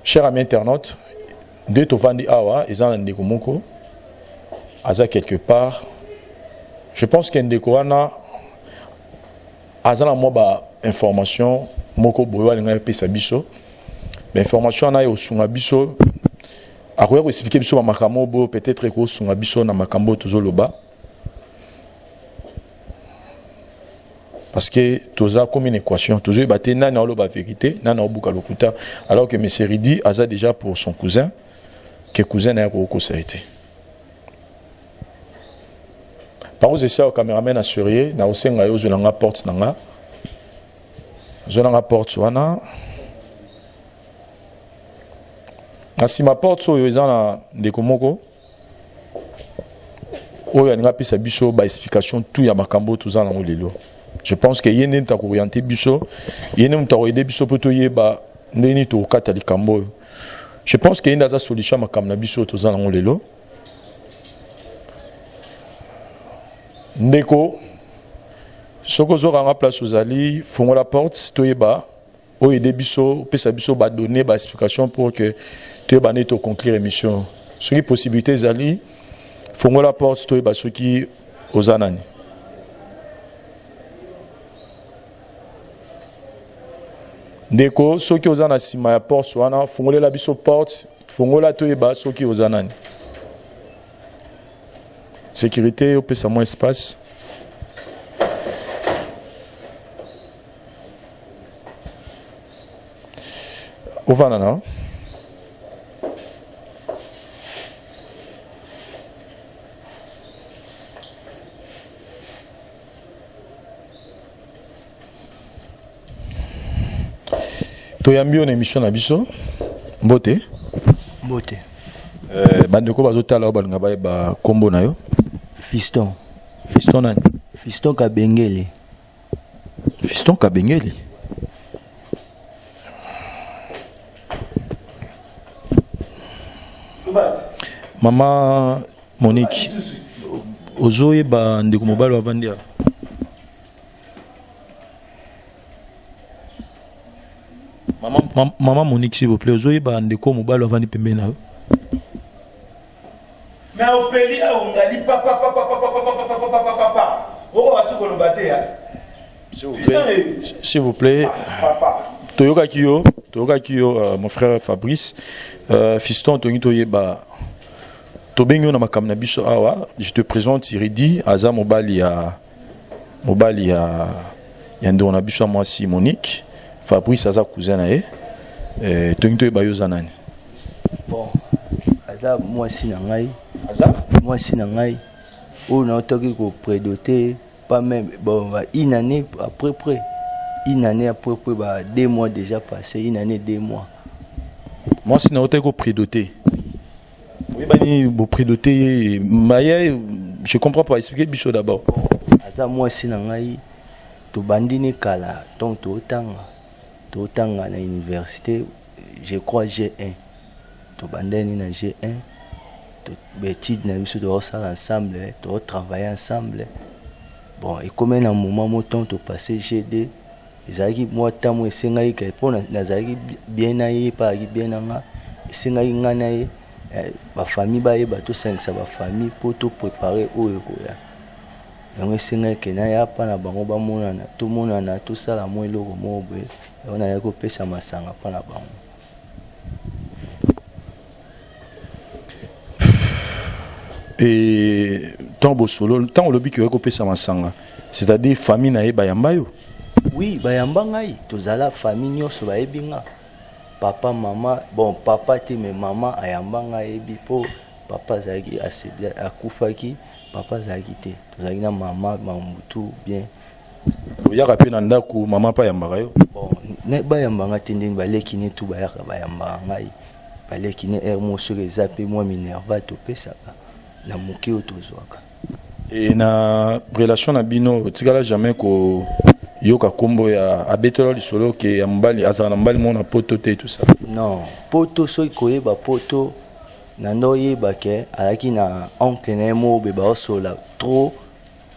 Cher ami internaute, nde tovandi awa eza na ndeko moko aza quelque part. Je pense que ndeko wana aza na mwa ba information moko boye alinga epesa biso. Ba information wana ekosunga biso, akoya ko expliquer biso ba makambo boye peut-être ekosunga biso na makambo oyo tozoloba. Parce que toza comme une équation, tozoyeba te nani aoloba vérité, nani aobuka lokuta, alors que monsieur Ridi aza déjà pour son cousin, que cousin na ye akokosa ye te. Par contre, c'est ça, cameraman assuré, na osenga yo ozwela nga porte na nga. Ozwela nga porte wana. Na nsima porte oyo eza na ndeko moko oyo alingi apesa biso ba explication tout ya makambo oyo toza nango lelo. Je pense que ye nde moto akoriente biso, ye nde moto akoyede biso mpo toyeba ndenge nini tokokata likambo oyo. Je pense que ye nde aza solution ya makambo na biso oyo toza nango lelo. Ndeko, soki ozokanga place ozali, fongola porte toyeba oyo aide biso, opesa biso ba données, ba explications pour que toyeba nde to conclure émission. Soki possibilité ezali, fongola porte toyeba soki oza nani. Ndeko, soki oza na sima ya porte wana, fongolela biso porte, fongola toyeba soki oza nani. Sécurité, opesa mwa espace. Ovanda na toyambi yo na émission na biso. Mbote. Mbote. Bandeko bazotala oyo balinga bayeba kombo na yo. Fiston. Fiston nani? Fiston Kabengele. Fiston Kabengele. Mama Monique, ozoyeba ndeko mobali avandi awa? Mama, mama Monique, s'il vous plaît, ozoyeba ndeko mobali avandi pembeni na yo? Opeli awa ongali papapapapapapapapapapapa okoka su koloba te ya. S'il vous plaît. Papa. Toyokaki yo, toyokaki yo mon frère Fabrice, fiston tolingi toyeba tobengi yo na makambo na biso awa. Je te présente Iridi, aza mobali ya mobali ya ya ndeko na biso ya mwasi Monique. Fabrice aza cousin na ye. Tolingi toyeba yo oza nani? Bon, aza mwasi na ngai. Aza? Mwasi na ngai oyo naotaki koprédoter pas même bon ba une année après près une année après près ba 2 mois déjà passé, une année 2 mois. Mwasi na otaki koprédoter, oyebani boprédoter ye maye, je comprends pas, expliquer biso d'abord. Aza mwasi na ngai, tobandi ni kala donc totanga na université, je crois G1, tobandani na G1, baétude na biso tozosala ensemble, tozotravaille ensemble. Bon, ekomi na moment mo ntango topasse G2, ezalaki mwa ntango esengaki ke mpo nazalaki bien na ye, mpe azalaki bien na nga, esengaki nga na ye bafamille bayeba, tosangisa bafamille mpo toprépare oyo ekoya. Yango esengaki ke naya mpa na bango, bamonana, tomonana, tosala mwa eloko moko boye. Yango nayaki kopesa masanga mpa na bango. E ntango bosolo, ntango olobi ke oyaki kopesa masanga, c'est-à-dire famille na ye bayamba yo? Oui, bayamba ngai, tozala famille nyonso bayebi nga, papa, mama. Bon, papa te, mais mama ayamba ngai, ayebi mpo papa azalaki akufaki, papa azalaki te, tozalaki na mama mamutu bien. Oyaka mpe na ndako, mama mpe ayambaka yo? Bon, bayambanga te ndenge baleki ne tu bayaka, bayambaka ngai, baleki ne heure moko soki eza mpe mwa minerval topesaka na moke oyo tozwaka. E na relation na bino, otikala jamais koyoka nkombo ya abetela lisolo ke ya mobali, azala na mobali moko na poto te, tout ça? Non, poto soki koyeba poto na nde oyeba ke azalaki na oncle na ye moko boye, baosola trop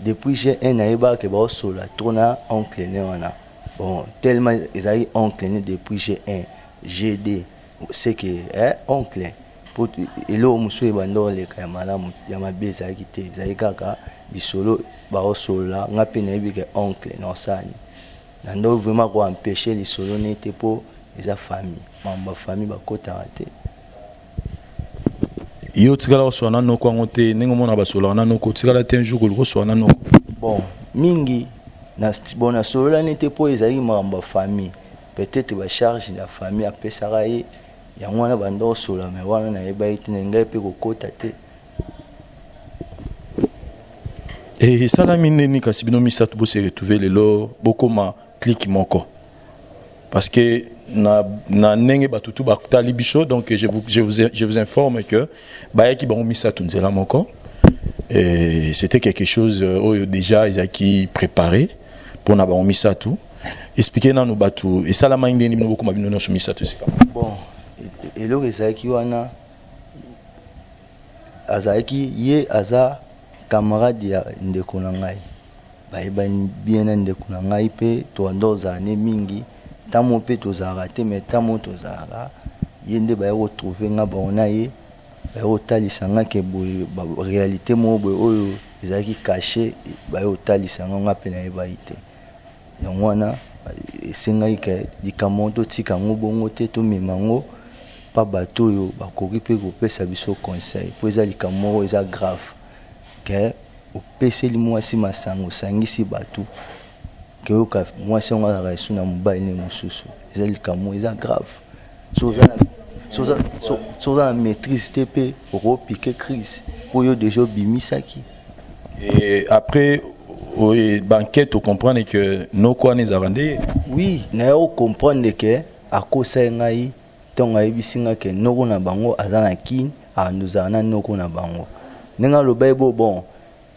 depuis G1. Nayebaka ke baosola trop na oncle ne wana. Bon, tellement ezalaki oncle ne depuis G1, G2, c'est que oncle po eloko mosusu ebanda oleka ya malamu ya mabe ezalaki te, ezalaki kaka lisolo baosolola. Nga mpe nayebi ke oncle na osani na ndo vraiment koempêche lisolo ne te mpo eza famille, mambo ya famille bakotaka te. Yo otikala kosola na noko yango te, ndenge omona basolaka na noko, otikala te un jour koluka osola na noko? Bon, mingi na, bon, nasololani te mpo ezalaki makambo ya famille, peut-être bacharge ya famille apesaka ye yango wana banda osola, mais wana nayebaki te, na ngai mpe kokota te. Esalami ndeni kasi bino misato bose retrouve lelo, bokóma clique moko? Parce que na ndenge bato tu batali biso, donc je vous informe que bayaki bango misato nzela moko et c'était quelque chose oyo déjà ezalaki préparé mpona bango misato. Explique nanu bato, esalamaki ndenge bino bokóma bino nyonso misato esika? Bon, eloko ezalaki wana, azalaki ye aza camarade ya ndeko na ngai, bayebani bien na ndeko na ngai mpe toanda ozala ne mingi. Ntango mpe tozalaka te, mais ntango tozalaka ye nde baye kotrouve nga bango na ye, baye kotalisa nga ke boye réalité moko boye oyo ezalaki caché, baye kotalisa nga, nga mpe nayebaki te. Yango wana esengaki ke likambo yango totika yango bongo te, tomema yango mpa bato oyo bakoki mpe kopesa biso conseil, mpo eza likambo moko eza grave ke opeseli mwasi masanga, osangisi bato, ke oyoka mwasi yango azalaka esu na mobali ne mosusu. Eza likambo eza grave. So oza na maîtrise te mpe okopike crise mpo yo déjà obimisaki. Et après baenquête, ocomprendre que noko wana ezalaka nde ye? Oui, naya ocomprendre ke akosa ye ngai ntongo ayebisi nga ke noko na bango aza na Kine, andozala na noko na bango. Ndenge aloba ye bo, bon,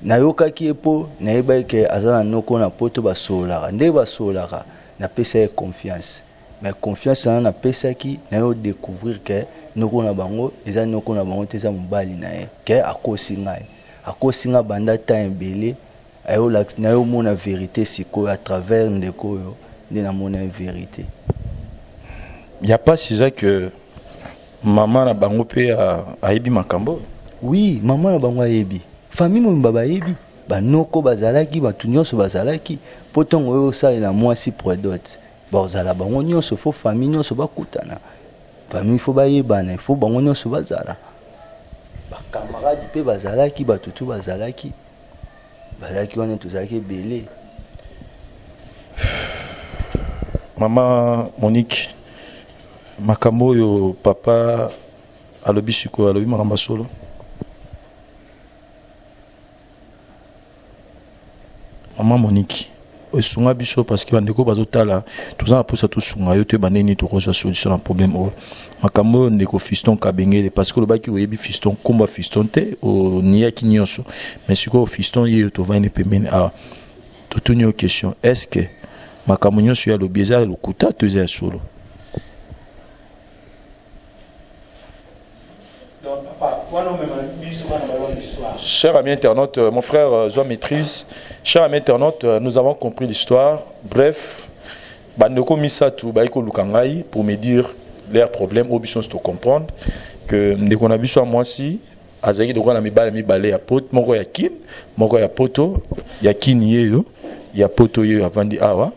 nayokaki ye mpo nayebaki ke aza na noko na poto, basololaka ndenge basololaka, napesa ye confiance. Mais confiance wana napesaki, naye odécouvrir ke noko na bango eza noko na bango te, eza mobali na ye, ke akosi ngai, akosi ngai banda temps ebele. Naye omona vérité sikoyo à travers ndeko oyo nde namona ye vérité. Ya mpasi eza ke mama na bango mpe ayebi makambo. Oui, mama na bango ayebi, famille mobimba bayebi, banoko bazalaki, bato nyonso bazalaki. Mpo ntongo oyo osalela mwasi prédot, bazala bango nyonso, faut famille nyonso bakutana, famille faut bayebana, faut bango nyonso bazala, bacamarade mpe bazalaki, bato tu bazalaki, bazalaki wana, tozalaki ebele. Mama Monique, makambo oyo papa alobi sikoyo, alobi makambo ya solo? Mama Monique, esunga biso, parce que bandeko bazotala, toza na mposa tosunga yo, toyeba ndenge nini tokozwa solution na problème oyo. Makambo oyo ndeko Fiston Kabengele, parce que olobaki oyebi Fiston, nkombo ya Fiston te, oniyaki nyonso, mais sikoyo Fiston ye oyo tovandi pembeni awa, totuni yo question: est ce que makambo nyonso ya alobi eza ya lokuta to eza ya solo? Donc papa, wana omema biso bana balonga histoire. Cher ami internaute, mon frère Zoa Maîtrise, cher ami internaute, nous avons compris l'histoire. Bref, bandeko misatu bayi koluka ngai pour me dire leur problème, oyo biso nyonso tocomprendre que ndeko na biso ya mwasi azalaki lokola na mibale mibale ya poto, moko ya Kine, moko ya poto. Ya Kine ye yo, ya poto ye oyo avandi awa,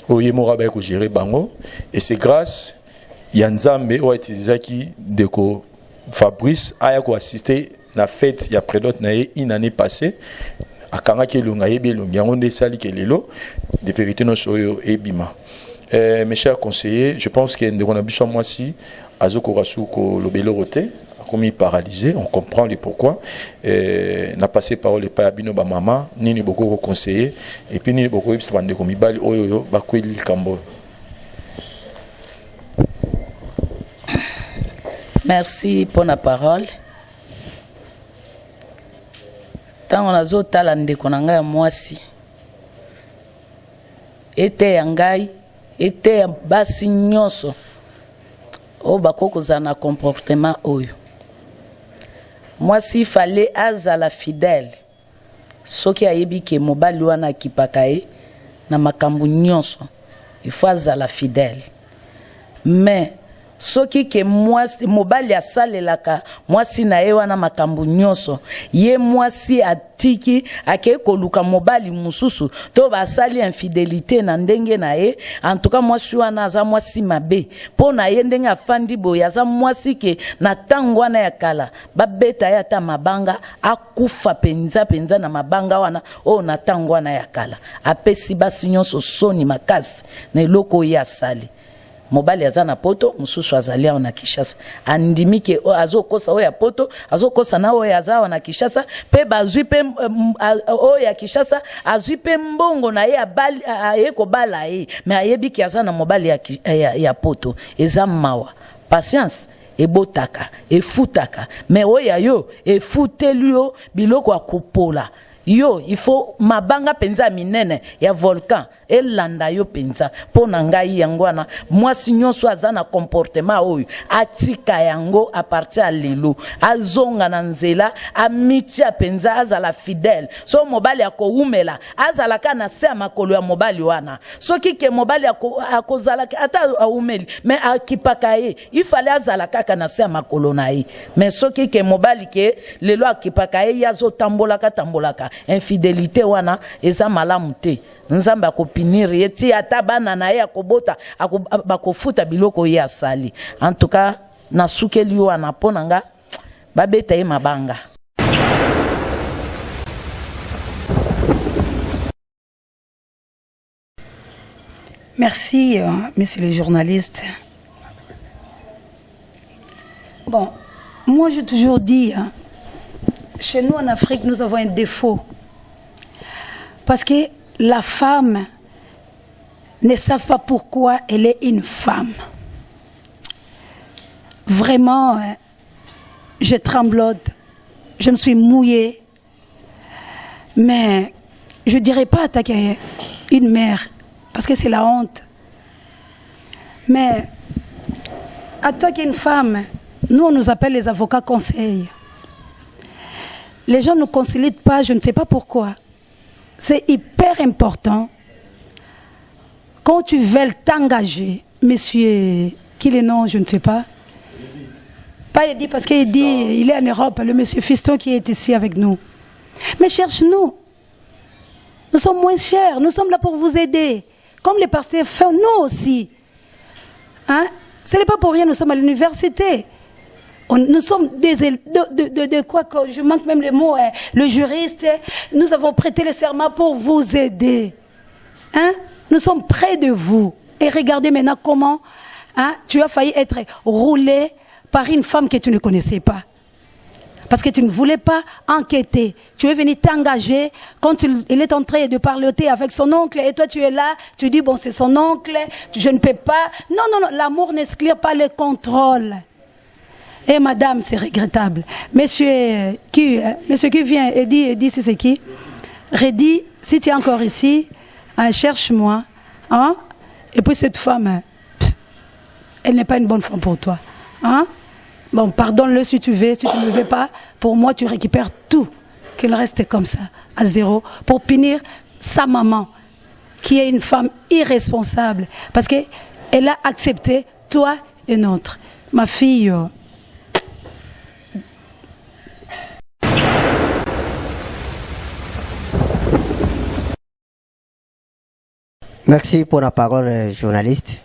oyo ye moko abayi kogérer bango. Et c'est grâce ya Nzambe oyo autilisaki ndeko Fabrice aya koassister na fête ya prédot na ye une année passée, akangaki elongi, ayebi elongi yango, nde esali ke lelo de vérité nyonso oyo ebima. Mes chers conseillers, je pense que ndeko na biso ya mwasi azokoka su koloba eloko te, akomi paralysé, on comprend le pourquoi. Na passé parole epai ya bino bamama, nini bokoki koconseiller et puis nini bokoyebisa bandeko mibali oyo oyo bakweli likambo oyo? Merci mpo na parole. Ntango nazotala ndeko na ngai ya mwasi, eteya ngai, eteya basi nyonso oyo bakoki kozala na comportement oyo. Mwasi fallait azala fidèle. Soki ayebi ke mobali wana akipaka ye na makambo nyonso, il faut azala fidèle. Mais soki ke mwasi, mobali asalelaka mwasi na ye wana makambo nyonso, ye mwasi atiki, akei koluka mobali mosusu to basali infidélité na ndenge na ye, en tout cas mwasi wana aza mwasi mabe. Mpo na ye ndenge afandi boye, aza mwasi ke na ntango wana ya kala babeta ye ata mabanga, akufa mpenza mpenza na mabanga wana oyo na ntango wana ya kala. Apesi basi nyonso soni makasi na eloko oyo ye asali. Mobali aza na poto, mosusu azali awa na Kinshasa, andimi ke azokosa oyo ya poto, azokosa na oyo aza awa na Kinshasa, mpe bazwi mpe oyo ya Kinshasa azwi mpe mbongo na ye, aye kobala ye, mais ayebi ke aza na mobali ya poto. Eza mawa. Patience ebotaka, efutaka, mais oyo ya yo efuteli yo biloko ya kopola. Yo il faut mabanga mpenza ya minene ya volcan elanda yo mpenza. Mpo na ngai yango wana, mwasi nyonso aza na comportement oyo, atika yango à partir ya lelo, azonga na nzela, amitia mpenza, azala fidèle. So mobali akowumela, azalaka na se ya makolo ya mobali wana. Soki ke mobali akozala ata awumeli, mais akipaka ye, ifale azala kaka na se ya makolo na ye. Mais soki ke mobali ke lelo akipaka ye, ye azotambolaka tambolaka, infidélité wana eza malamu te. Nzambe akopunir ye ti ata bana na ye akobota bakofuta biloko ye asali. En tout cas nasukeli wana. Mpo na nga, babeta ye mabanga. Merci, monsieur le journaliste. Bon, moi j'ai toujours dit, hein, chez nous en Afrique, nous avons un défaut. Parce que la femme ne savent pas pourquoi elle est une femme. Vraiment, hein, je tremblote, je me suis mouillée. Mais je ne dirais pas attaquer une mère, parce que c'est la honte. Mais attaquer une femme, nous on nous appelle les avocats conseils. Les gens ne nous consultent pas, je ne sais pas pourquoi. C'est hyper important. Quand tu veux t'engager, monsieur, qui est nom, je ne sais pas. Pas Eddie parce qu'il dit, il est en Europe, le monsieur Fiston qui est ici avec nous. Mais cherche-nous. Nous sommes moins chers, nous sommes là pour vous aider. Comme les pasteurs font, nous aussi. Hein? Ce n'est pas pour rien, nous sommes à l'université. Nous sommes des, de, de, de, quoi je manque même les mots, hein, le juriste, nous avons prêté le serment pour vous aider. Hein? Nous sommes près de vous. Et regardez maintenant comment hein, tu as failli être roulé par une femme que tu ne connaissais pas. Parce que tu ne voulais pas enquêter. Tu es venu t'engager quand il, il est en train de parler avec son oncle et toi tu es là, tu dis bon c'est son oncle, je ne peux pas. Non, non, non, l'amour n'exclut pas le contrôle. Et madame, c'est regrettable. Monsieur qui, monsieur qui vient et dit, et dit c'est qui Redis, si tu es encore ici, hein, cherche-moi. Hein? Et puis cette femme, hein, elle n'est pas une bonne femme pour toi. Hein? Bon, pardonne-le si tu veux, si tu ne le veux pas. Pour moi, tu récupères tout. Qu'il reste comme ça, à zéro, pour punir sa maman, qui est une femme irresponsable. Parce qu'elle a accepté toi et notre. Ma fille. Euh, Merci pour la parole euh, journaliste.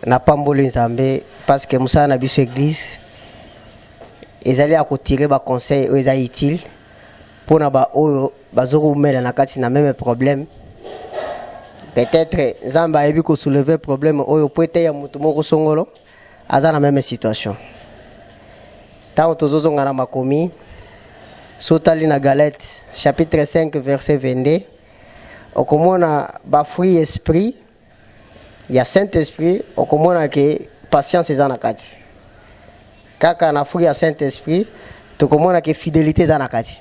Napamboli Nzambe parce que mosala na biso église ezali ya kotire ba conseil oyo eza utile mpona baoyo bazokomela na kati na meme problème peut-être Nzambe ayebi kosoulever problème oyo mpo eteya moto moko songolo aza na meme situation ntango tozozonga na makomi sotali na Galate chapitre 5 verset 22 okomona ba fruit esprit ya saint esprit okomona ke patience eza na kati kaka na fruit ya saint esprit tokomona ke fidélité eza na kati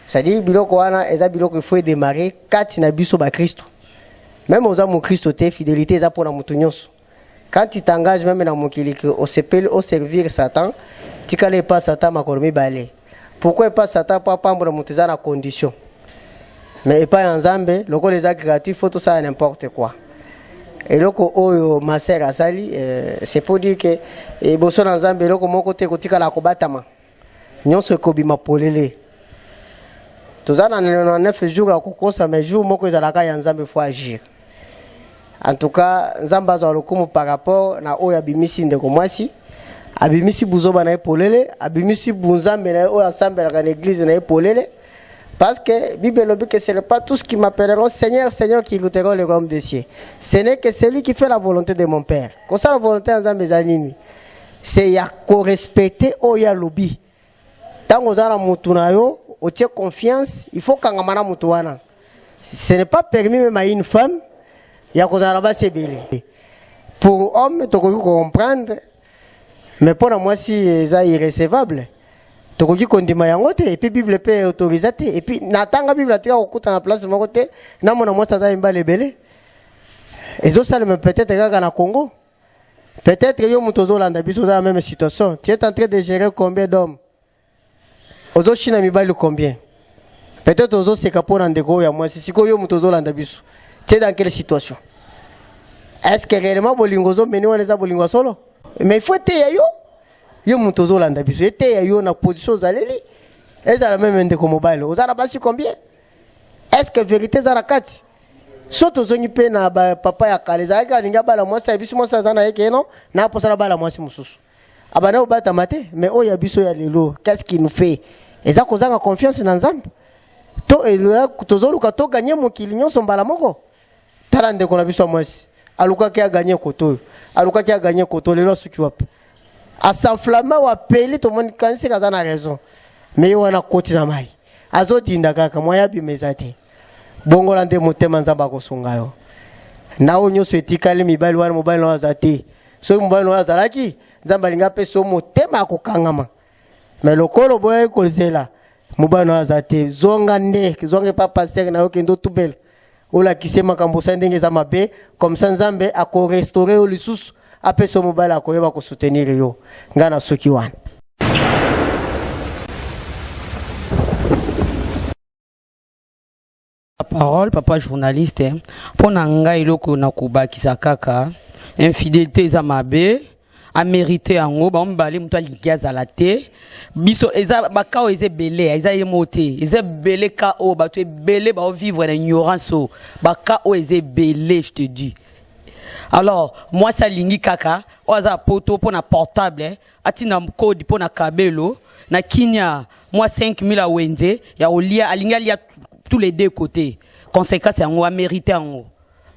c'est-à-dire biloko wana eza biloko il faut edémarrer kati na biso bakristo même oza mokristo te fidélité eza mpona moto nyonso quand tu t'engages même na mokili ke osepeli oservir satan tikala epa satan makolo mibale pourquoi epa satan mpo apambola moto eza na condition mais epai ya nzambe lokola eza gratuit faut tosala n'importe quoi eloko oyo ma sœur asali euh, c'est pour dire que eboso na nzambe eloko moko te ekotikala kobatama nyonso ekobima polele toza na 99 jours ya kokosa mais jour moko ezalaka ya nzambe faut agir en tout cas nzambe azwa lokumu par rapport na oyo abimisi ndeko mwasi abimisi buzoba na ye polele abimisi bunzambe na ye oyo asambelaka na eglise na ye polele parce que Bible elobi que ce n'est pas tous qui m'appelleront Seigneur, Seigneur qui goûteront le royaume des cieux. Ce n'est que celui qui fait la volonté de mon Père. Kosala volonté ya Nzambe eza nini? C'est ya korespecte oyo alobi. Ntango oza na motu na yo, otie confiance, il faut kangama na motu wana. Ce n'est pas permis même à une femme ya kozala na basi ebele. Pour homme, tokoki comprendre, mais mpo na mwasi eza irrecevable. Tokoki kondima yango te, et puis Bible mpe autorisa te. Et puis natanga Bible atika kokuta na place moko te, namona mwasi aza mibali ebele. Ezosalema peut-être kaka na Congo. Peut-être yo moto ozolanda biso oza na même situation. Tu es en train de gérer combien d'hommes? Ozoshina mibali combien? Peut-être ozoseka mpo na ndeko oyo ya mwasi. Sikoyo yo moto ozolanda biso. Tu es dans quelle situation? Est-ce que réellement bolingo ozomeni wana eza bolingo ya solo? Mais il faut eteya yo. Yo moto ozolanda biso eteya yo na position ozaleli. Ezala meme ndeko mobali. Oza na basi combien? Est-ce que vérité eza na kati? So tozongi mpe na ba papa ya kala ezalaki alingi abala mwasi ayebisi mwasi aza na ye ke non naposa nabala mwasi mosusu abanda kobatama te mais oyo ya biso ya lelo qu'est-ce qui nous fait eza kozanga confiance na nzambe to tozoluka toganye mokili nyonso mbala moko tala ndeko na biso ya mwasi alukaki aganye koto oyo alukaki aganye koto lelo asuki wapi asenflame wapeli tomoni kanisi aza na raison mais ye wana akoti na mai azodinda kaka mwaya abima eza te bongola nde motema nzambe akosunga yo na oyo nyonso etikali mibali wana mobali na oyo aza te soki mobali na oyo azalaki nzambe alingi apesa yo motema ya kokangama me lokola oboyaki kozela mobali na oyo aza te zonga nde zonga epa pastere na yo kende otubela olakise makambo osali ndenge eza mabe comme ça nzambe akorestaure yo lisusu apesa yo mobali akoyeba kosoutenir yo ngai na suki wana Parole papa journaliste mpo na ngai eloko na kobakisa kaka infidélité eza mabe. Amerite yango bango mibale moto alingi azala te biso eza baka oyo eza ebele eza ye moko te eza ebele ka oyo bato ebele baovivre na ignorance oyo baka oyo eza ebele je te dis alors mwasi alingi kaka oyo aza na poto mpo na portable eh, atinda code mpo na kabelo na kinia mwa 5000 ya wenze ya kolia alingi alia tous les deux côtés conséquence yango amerite yango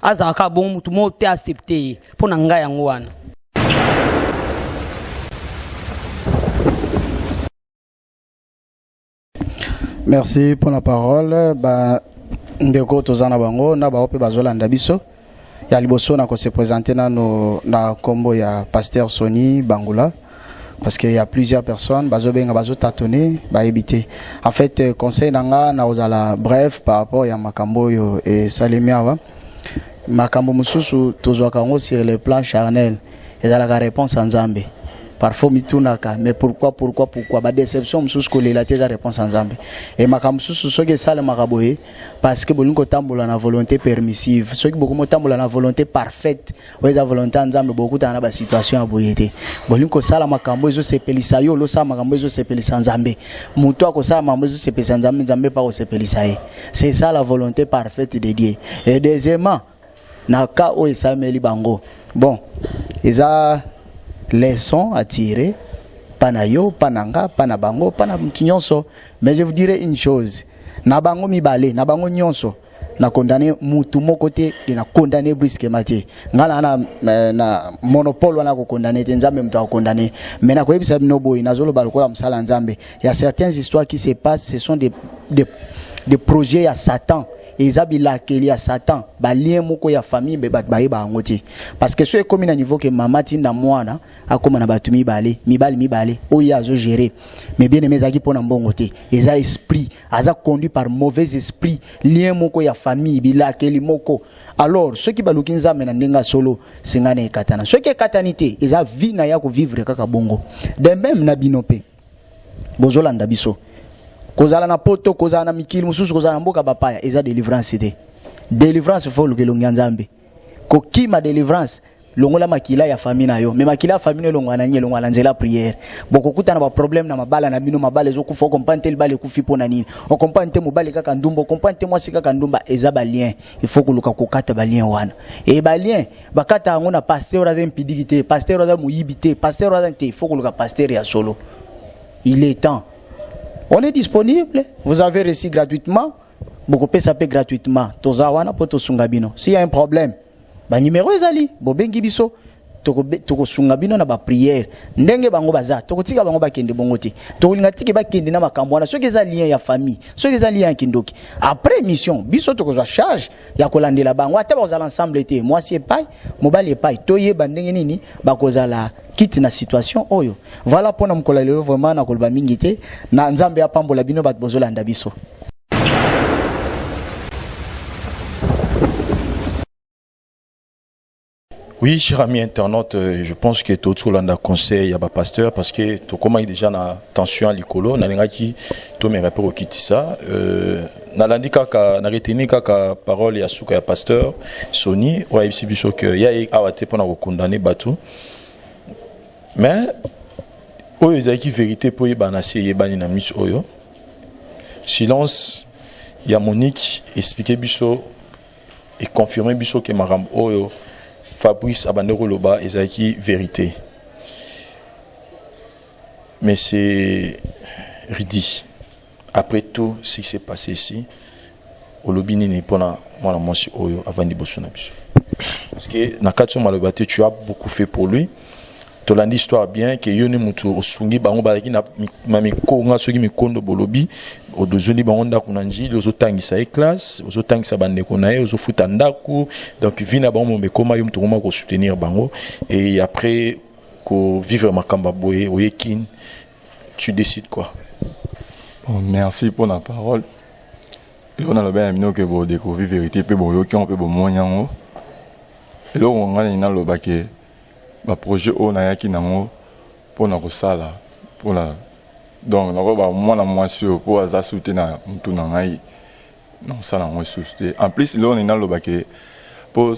azalaka bongo motu moko te accepte ye mpo na ngai yango wana. Merci pour la parole. Ba ndeko toza na bango na bao pe bazolanda biso. Ya liboso na ko se présenter nano na kombo ya pasteur Sony Bangula parce qu'il y a plusieurs personnes bazobenga bazo tâtonner ba éviter. En fait euh, conseil na nga na ozala bref par rapport ya makambo oyo esalemi awa. Makambo mosusu tozwaka yango sur le plan charnel ezalaka réponse ya Nzambe. Parfois mitunaka mais pourquoi pourquoi pourquoi ba déception mosusu kolela te eza réponse ya Nzambe. Et makambo mosusu soki esalemaka boye parce que bolingi kotambola na volonté permissive soki bokomi kotambola na volonté parfaite oyo eza volonté ya Nzambe bokutana na ba situation ya boye te. Bolingi kosala makambo ezosepelisa yo olosala makambo ezosepelisa Nzambe. Moto akosala makambo ezosepelisa Nzambe, Nzambe mpe akosepelisa ye. C'est ça la volonté parfaite de Dieu. Et deuxièmement, na cas oyo esalemeli bango, bon, eza leçon à tirer pa na yo, pa na nga, pa na bango, pa na mutu nyonso. Mais je vous dirai une chose, na bango mibale, na bango nyonso, na condamné mutu moko te e na condamné brusquement te. Nga na na, eh, na monopole wana ko condamné te, Nzambe mutu ako condamné. Mais na koyebisa bino boye, nazoloba lokola mosala ya Nzambe. Il y a certaines histoires qui se passent, ce sont des, des, des projets ya Satan. Eza bilakeli ya Satan, ba lien moko ya famille mbe bato bayeba yango te. Parce que soki ekomi na niveau ke mama tinda mwana akoma na bato mibale, mibali mibale oyo ye azo gérer. Mais bien aimé ezalaki mpo na mbongo te, eza esprit, aza conduit par mauvais esprit, lien moko ya famille, bilakeli moko. Alors soki baluki Nzambe na ndenge ya solo, singa na ekatana. Soki ekatani te, eza vie na ya ko vivre kaka bongo. De même na bino pe bozolanda biso, kozala na poto, kozala na mikili mosusu, kozala na mboka bapaya, eza delivrance te. Delivrance faut oluka elongi ya Nzambe. Kokima delivrance, longola makila ya famille na yo. Mais makila ya famille elongwa na nini? Elongwa na nzela prière. Bokokutana ba problème na mabala na bino, mabala ezokufa, okomprendre te libala ekufi mpo na nini, okomprendre te mobali kaka ndumba, okomprendre te mwasi kaka ndumba. Eza ba lien, il faut koluka kokata ba lien wana. E ba lien bakata yango na pasteur aza impidiki te, pasteur aza moyibi te, pasteur aza te, il faut koluka pasteur ya solo. Il est temps. On est disponible, vous avez reçu gratuitement, bokopesa pe gratuitement. Toza wana po tosunga bino. S'il y a un problème, ba numéro ezali, bobengi biso, tokosunga bino na ba prière. Ndenge bango baza, tokotika bango bakende bongo te. Tokolinga tike bakende na makambo wana, soki eza lien ya famille, soki eza lien ya kindoki. Après mission, biso tokozwa charge ya kolandela bango, ata bakozala ensemble te, mwasi epai, mobali epai, toyeba ndenge nini bakozala kiti na situation oyo. Voilà mpona mokolo ya lelo, vraiment nakoloba mingi te. Na Nzambe apambola bino bato bozolanda biso. Oui, cher ami internaute, euh, je pense que totsolanda conseil ya ba pasteur parce que tokomaki déjà na tension ya likolo, nalingaki tomeka mpe kokitisa. Euh, nalandi kaka, na retenir kaka parole ya suka ya pasteur Sony oyo ayebisi biso que ya ye awa te mpona kokondane bato, mais oyo ezalaki vérité mpo oyebana si eyebani na miso oyo. Silence ya Monique expliquer biso et confirmer biso ke makambo oyo Fabrice abandi koloba ezalaki vérité. Mais c'est Ridi. Après tout ce qui s'est passé ici, olobi nini mpona mwana mwasi oyo avandi liboso na biso? Parce que na kati oyo maloba te, tu as beaucoup fait pour lui. Tolandi histoire bien ke yo ni mutu osungi bango bazalaki na, na mikonga soki mikondo bolobi odozoli bango ndako na njili, ozotangisa ye classe, ozotangisa bandeko na ye, ozofuta ndako, donc vie na bango mombe ekoma yo mutu okoma kosoutenir bango. Et après kovivre makambo ya boye oye kin, tu décides quoi? Bon, merci pour la parole. Eloko naloba ya bino ke bodécouvrir vérité mpe boyoki yango mpe bomoni yango. Eloko ngai nalingi naloba ke ba projet oyo nayaki nango mpona kosala mpona donc nakoba mwana mwasi oyo mpo aza su te na mutu na ngai, nakosala yango lisusu te. En plus eloko nalingi naloba ke mpo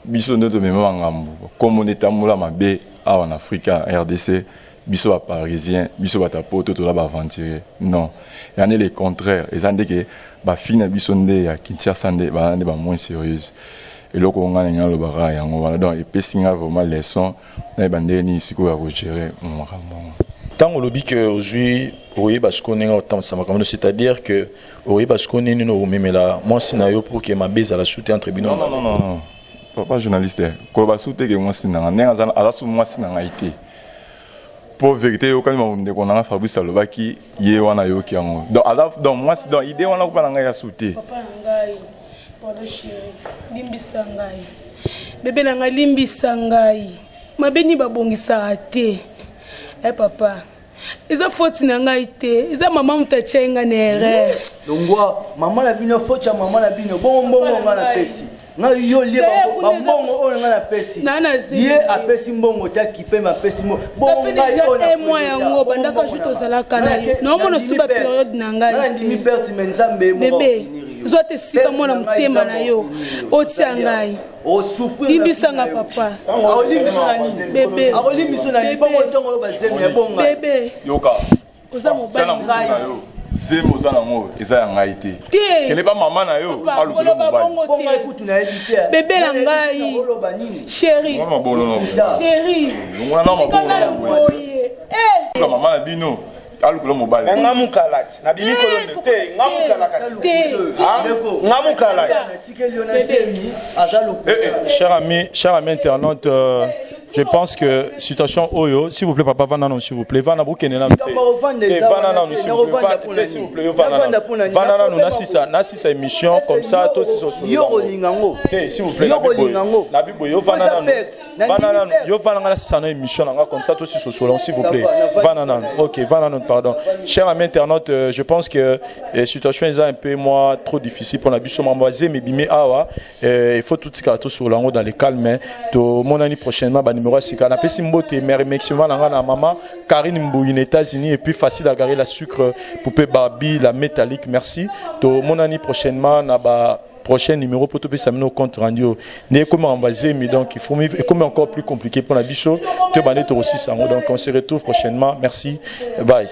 Biso nde tomema bangambo, kombo nde etambola mabe awa na Afrika, RDC, biso ba parisiens, biso bato ya poto toza ba aventuriers. Non, eza nde le contraire, eza nde ke ba filles na biso nde ya Kinshasa nde baza nde ba moins serieuse. Eloko oyo ngai nalingi naloba kaka yango wana, donc epesi ngai vraiment leçon nayeba ndenge nini sikoyo ya ko gerer makambo yango. Tango olobi que ozui oyeba sikoyo ndenge otambwisa makambo no, c'est-à-dire que Oyeba sikoyo ndenge nini okomemela mwasi na yo pour que mabe ezala su te entre bino Non, non, non, non. Papa journaliste, koloba su te ke mwasi na nga ndenge aza aza su mwasi na ngai te. Po verite eyokani makambo ndeko na nga Fabrice alobaki ye wana ayoki yango. Donc aza donc mwasi donc idée wana kupa na ngai ya su te. Papa na ngai, pardon chérie, limbisa ngai. Bebe na ngai limbisa ngai. Mabe nini babongisaka te. Eh papa. Eza faute na ngai te, eza mama moto atiai ngai na erreur. Longwa mama na bino, faute ya mama na bino. Bongo mbongo ngai napesi ngai yo lie bambongo oyo ngai napesi ye apesi mbongo te akipe me apesi mbongo bongo ngai oyo na yango bandaka ju tozalaka na ye naomona su ba periode na ngai nandimi perte me nzambe bebe zwa te esika mwana motema na yo otia ngai Limbisa nga papa. Akolimbiso na nini? Bebe. Akolimbiso na nini? Bongo ntongo oyo bazemi ya bonga. Bebe. Yoka. Oza mobali. Ngai. Zemi oza nango eza ya ngai te. Te. Kende ba mama na yo alukela mobali. Bongo ngai kutu nayebi te. Bebe na ngai. Chérie. Chérie. Longola na mabolo. Eh. Mama na bino. Alukela mobali. Nga mukala ti. Na bimi kolonde te. Nga mukala kasi. Te. Nga mukala ti. Eh, eh, cher ami, cher ami internaute, euh, je pense que situation oyo, s'il vous plaît, papa, vanda non, s'il vous plaît, vanda bokende nanu te. Eh, vanda nanu, s'il vous plaît, s'il vous plaît, vanda nanu. Vanda nanu, nasisa, nasisa émission comme ça, to siso solo. Yo kolinga ngo. Te, s'il vous plaît, yo kolinga ngo. Na bibo yo vanda nanu. Vanda nanu, yo vanda nga nasisa na émission nanga comme ça, to siso solo, s'il vous plaît. Vanda nanu. OK, vanda nanu, pardon. Cher ami internaute, euh, je pense que eh, situation eza un peu moi trop difficile mpona biso mambo azemi ebimi awa eh, il faut totikala tosolola yango dans le calme tomonani prochainement banimero ya sika napesi mbote mais remerciement na ngai na mama karine mbuyi na états-unis et puis facile à garer la sucre poupée barbie la métallique merci tomonani prochainement na ba prochain numéro pour topesa bino compte rendu oyo nde ekomi makambo ya zemi donc il faut ekomi encore plus compliqué mpona biso toyeba nde tokosisa yango donc on se retrouve prochainement merci bye.